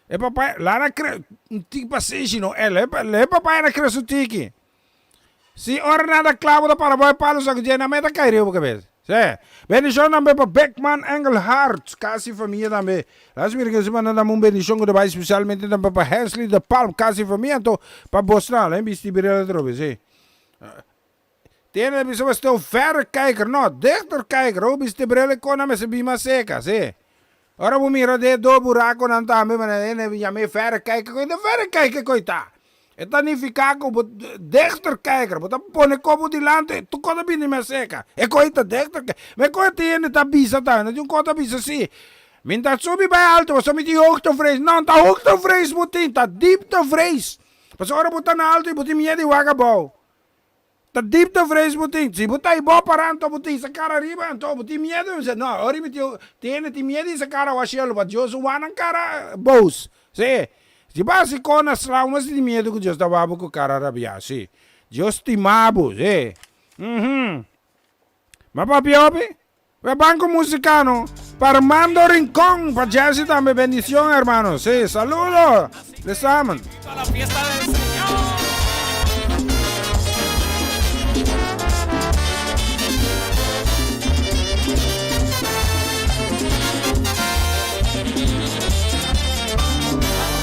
E papa lana kre un tiki pasenshi no. E le papa era kre su tiki. Si ora nan ta klabo ta para bo e palo sa ku dje nan meta kai riba bo kabes. Se. Bendishon tambe pa Beckman Engelhard, kas i famia tambe. Las mira ke manda nan un bendishon ku ta bai spesialmente tambe pa Hensley de Palm, kas i famia anto pa bosnan. Len bisti bril atrobe, si. Tene bisa bo sta un verrekijker, no, dichterkijker, ora bo bisti bril e kona mester bin mas seka, si. Ora bo mira den e dos buraconan tambe, manera hende yama e verrekijker, koe ta verrekijker koe ta? E ta nifica cu bo dichterkijker, bo ta pone koe bo dilanti, tur koe ta bini mas seka. E koe ta dichterkijker. Ma e koe tin hende ta bisa tambe, no tin un koe ta bisa si, Mi ta subi bai alto pasobra mi tin hoogtevrees. No, no ta hoogtevrees bo tin, ta dieptevrees. Pasobra ora bo ta na alto bo tin miedo di wak abou. Ta dieptevrees bo tin. Si bo ta hibó pará anto bo tin sa kara riba anto bo tin miedu. Mi bisa, no, ora mi tin tin hende tin miedu di sa kara wak shelu, pa Dios wak nan kara boos. Sí. Si bo hasi kos na sla, bo mester tin miedu ku Dios ta wak bo ku kara rabiá. Sí. Dios stima bo. Sí. Uhum. Ma papia hopi? Pe Banco Musicano, pa Armando Rincon, pa Jesse tambe, bendicion hermano. Sí, saludo. Les aman.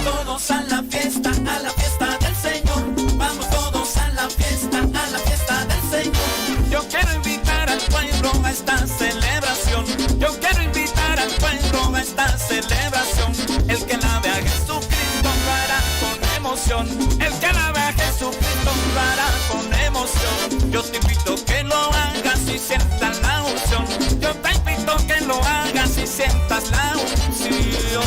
Todos a la fiesta, a la fiesta del Señor. Vamos todos a la fiesta, a la fiesta del Señor. Yo quiero invitar al pueblo a esta celebración. Yo quiero invitar al pueblo a esta celebración. El que alabe a Jesucristo lo hará con emoción. El que alabe a Jesucristo lo hará con emoción. Yo te invito que lo hagas y sientas la unción. Yo te invito que lo hagas y sientas la unción.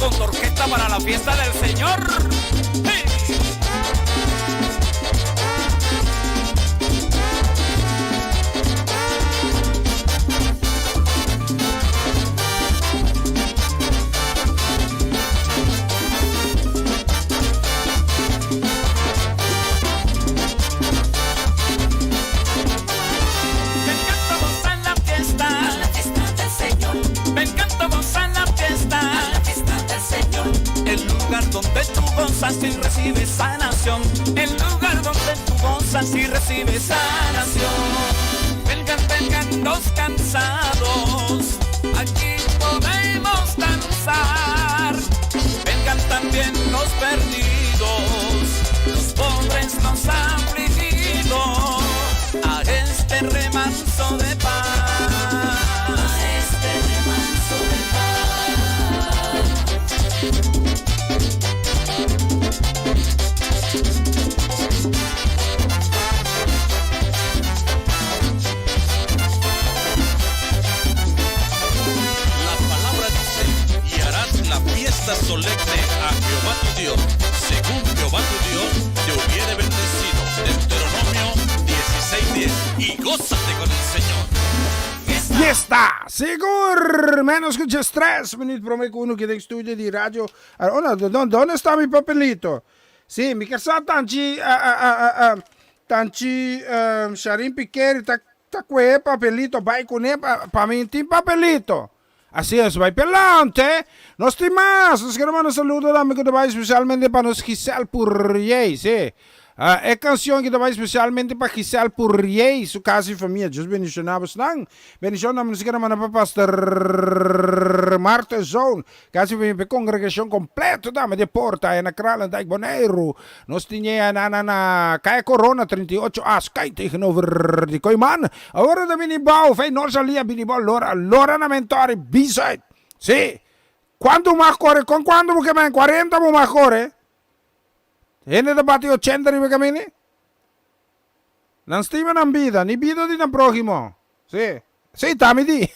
con tu orquesta para la fiesta del Señor. ¡Hey! Vengan todos a la fiesta, a la fiesta del Señor. Vengan todos a la fiesta, a la fiesta del Señor. El lugar donde tú gozas y recibes sanación. El lugar donde tú gozas y recibes sanación. Vengan, vengan los cansados, aquí podemos danzar. Vengan también los perdidos, los pobres, los afligidos, a este remanso de paz. A este remanso de La palabra dice, y harás la fiesta solemne a Jehová tu Dios, según Jehová tu Dios te hubiere bendecido. Deuteronomio 16:10. Y gózate con el Señor. Fiesta! Sigur! Menos cu 13 minuut prome cu uno keda den studio di radio. Oh no, donde está mi papelito? Sí, mi casa tanchi, tanchi Sharin Piqueri ta ta kue e papelito bai kuné pa pa mi tin papelito. Así es, bai pelante. Nos tin mas. Nos quiero manda saludo tambe ku ta bai especialmente pa nos Giselle Purriey, sí. E cancion ki ta bai especialmente pa Giselle Purriey, su casa y famia. Dios bendiciona bosnan. Bendicion tambe nos quiero manda pa Pastor Martha Zoon. Casi pa e congregacion completo tambe di Porta aya na Kralendijk, Boneiru. Nos tin e na na na Kaya Corona 38 A schuin tegenover di Kooiman. Awor ta bini bou, fei Norsalia bini bou lora lora na Mentori B-Zuid. Si! Cuanto mag core? Con cuanto bo ke men? 40 bo mag core? Hende ta bati 80 riba e camini? Nan stima nan bida, ni bida di nan prohimo. Si. Si, ta mi di.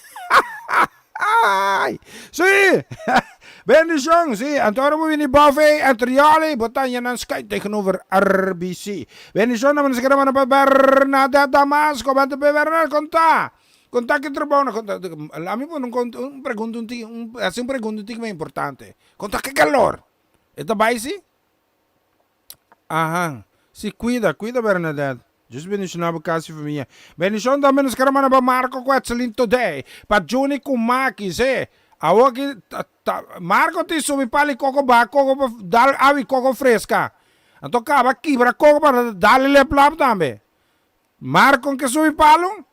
Si! Bendicion, si. Anto ora bo bini bof ei, Antrioli, bo ta haña nan schuin tegenover RBC. Bendicion na mester keda manda pa Bernadette Damasco. Banta pe Bernadette, kon ta? Kon ta ki trabou na kon ta? Lami pone un un pregunta un tiki, un hasi un pregunta un tiki mas importante. Kon ta ki calor? E ta bai si? Aha. Si, cuida, cuida Bernadette. Dios bendiciona bo casa y famia. Bendicion tambe nos kere manda pa Marco cu Etselin today, pa Juni cu Maki, si. Awo aki ta, ta, Marco tin subi pali coco baha coco pa dal awi coco fresca. Anto caba kibra coco pa dal e leplap tambe. Marco ke subi palo?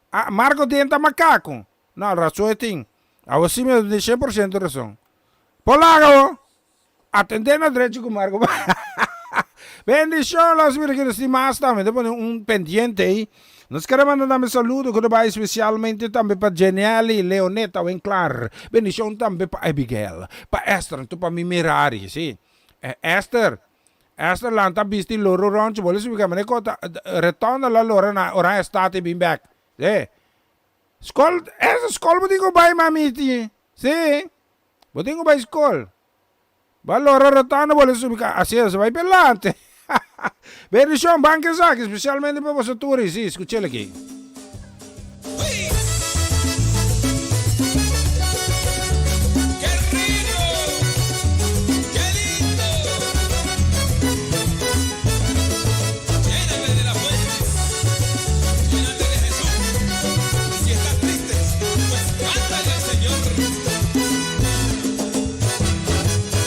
Ah, Marco denta macaco. No, razon e tin. Awo si mi a duna 100% razon. Por laga awo. Atendé na drechi ku Marco. Bendishon los mira ki nos tin mas tambe. Ta pone un pendiente ei. Nos kere manda tambe saludo ku ta bai spesialmente tambe pa Jenieli, Leoneta Winklar. Bendishon tambe pa Abigail, pa Esther, anto pa mi Merari, si. Esther, Esther lanta bisti loro ròntje bo lo splika manera ku ta retonda la lora na Oranjestad i bin bèk. Si. Skol, Esther skol bo tin ku bai mamiti. Si. Bo tin ku bai skol. Bo a lora rotando bo lo subi ka. Asi es, bai pelante. Bendishon, ban ke esaki, spesialmente pa boso tur i si, skuch'el aki.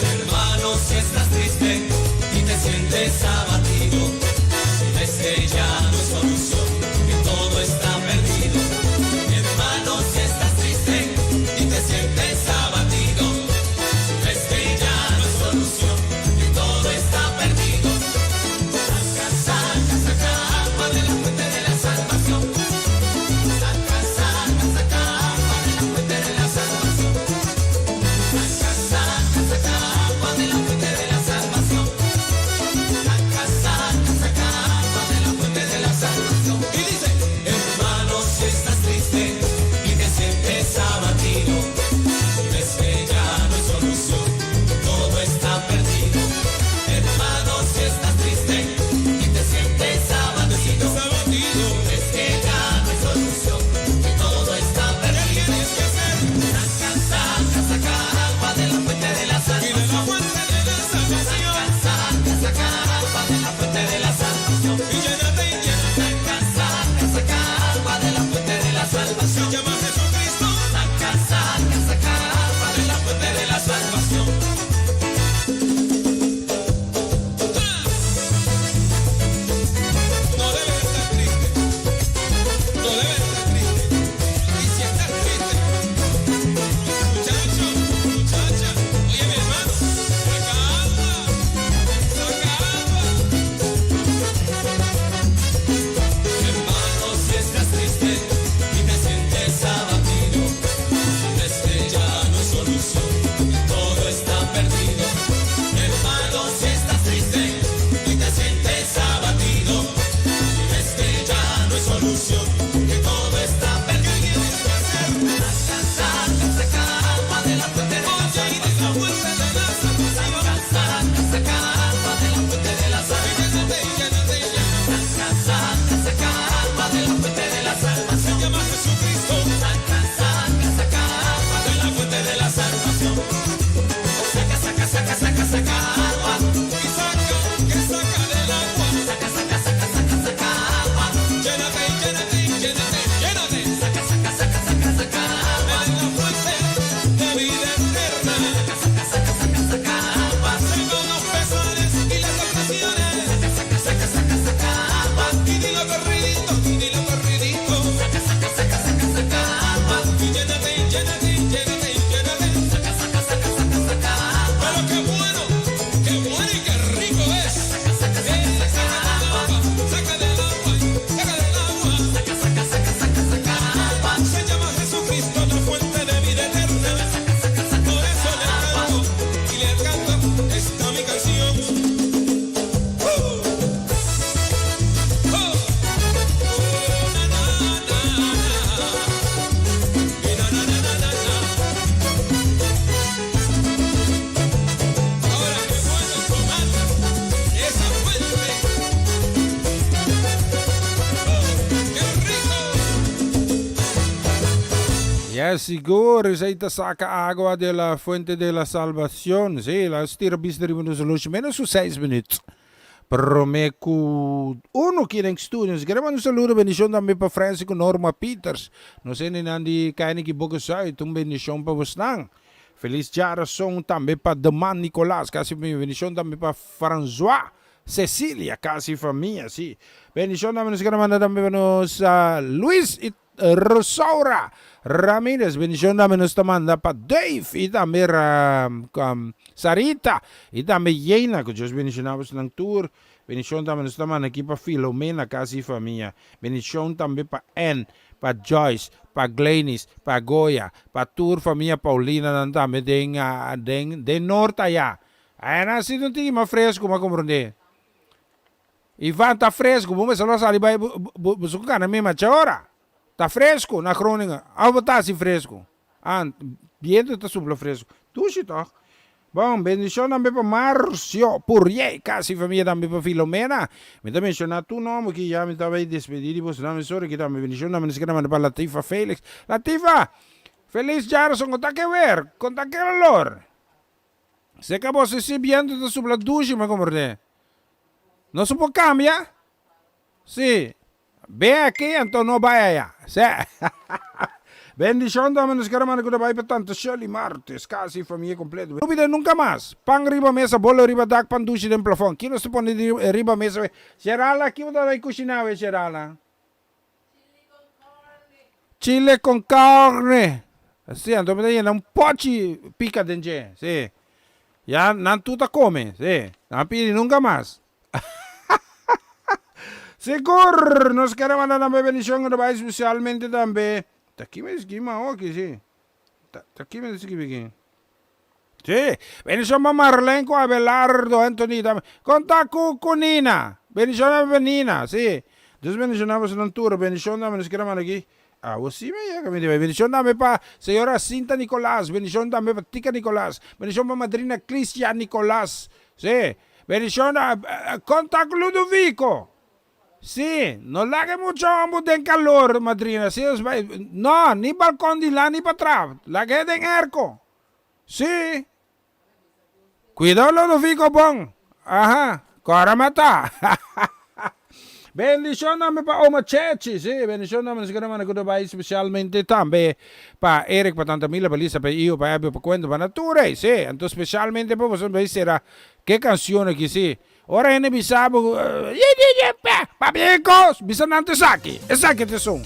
Hermano, si estás triste y te sientes abatido, si ves que ya no hay solución, que todo está perdido. Hermano, si estás triste y te sientes abatido, si ves que ya no hay solución, que todo está perdido. Saca, saca, saca agua de la fuente de la salvación. Saca, saca, saca agua de la fuente de la salvación. Saca, saca, saca agua de la fuente de la salvación. Saca, Yes, sigur, esei ta saca agua de la fuente de la salvacion. Sí, la stira bista riba nos horloge menos cu seis minuut. Prome cu uno ki den studio. Nos kere manda un saludo, bendicion tambe pa Francis cu Norma Peters. Nos hendenan di Kainiki Boca Zuid, un bendicion pa bosnan. Feliz djarason tambe pa Deman Nicolas, casi famia. Bendicion tambe pa Francois Cecilia, casi famia, sí. Bendicion tambe nos kere manda tambe pa nos Luis y Rosaura Ramirez, bendicion tambe nos ta manda pa Dave y tambe Sarita y tambe Jena, cu Dios bendiciona bosnan tur. Bendicion tambe nos ta manda aki pa Filomena, casa y famia. Bendicion tambe pa Ann, pa Joyce, pa Glenis, pa Goya, pa tur famia Paulina nan tambe den den den Noord aya. Aya nan si no tin mas fresco, bo a comprende. Ivan ta fresco, bo mester lo sali bai bo bo su cana mi macha ora. Ta fresco na Groningen, of bo ta hasi fresco? Ah, biento ta supla fresco. Dushi toch? Bon, bendicion tambe pa Marcio Purrier, casi famia tambe pa Filomena. Mi ta menciona tur nomber aki ya, mi ta bay despedi di boso nan mesora aki tambe. Bendicion tambe nos keda manda pa Latifa Felix. Latifa! Feliz djarason, con ta ke weer? Con ta ke olor? Seca boso si biento ta supla dushi, mi a comprende. No su por cambia? Si. Be aki anto no bai aya. Se. Bendicion tambe nos kere manda cu ta bai pa tanta Shirley Martes, casa y famia completo. No bida nunca mas. Pan riba mesa, bolo riba dak, pan dushi den plafon. Ki nos ta pone riba mesa we? Geralda, ki bo ta bai cushina we, Geralda? Chile con carne. Si, anto mi ta yena un pochi pica den dje. Si. Ya nan tur ta come. Si. Nan pidi nunca mas. Sigur! Nos kere manda tambe bendicion cu ta bay specialmente tambe. Ta ki mi skibi awoki, si. Ta, ta ki mi skibi aki. Si. Bendicion pa Marlene cu Abelardo, Anthony tambe. Conta cu, cu Nina. Bendicion tambe pa Nina, si. Dios bendiciona bosonan tur. Bendicion tambe nos kere manda aki. Awo si mi a yega mi di bay. Bendicion tambe pa señora Cinta Nicolas. Bendicion tambe pa Tika Nicolas. Bendicion pa madrina Crisia Nicolas. Si. Bendicion conta cu Ludovico. Si, no laga e mucha homber den calor, madrina. Si, no, ni balcon di la ni patras. Lag'e den airco. Si. Cuidao Ludovico bon. Aha, cora mata. Bendicion tambe pa Oma Chechi, si, bendicion tambe nos kere manda cu ta bay specialmente tambe pa Eric, pa Tanta Mila, pa Lisa, pa Iyo, pa Abby, pa Cuento, pa Nature, si, anto specialmente pa boso bay sera ke cancion aki, si, ora hende bisa bo, papia e cos, bisa nan ta esaki, esaki ta esun.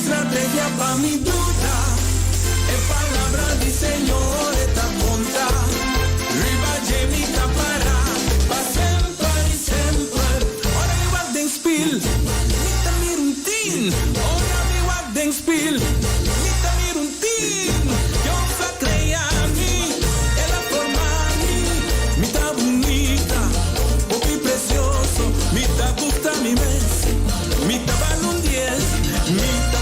Strategia pa mi duda. E palabra di Señor ta konta. Riba dje mi ta para. Pa semper i semper. Ora mi wak den spil. Mi ta mira un tin. Ora mi wak den spil. Mi ta mira un tin. Dios a krea mi. El a forma mi. Mi ta bunita. Hopi presioso. Mi ta gusta mi mes. Mi ta bal un 10. Mi.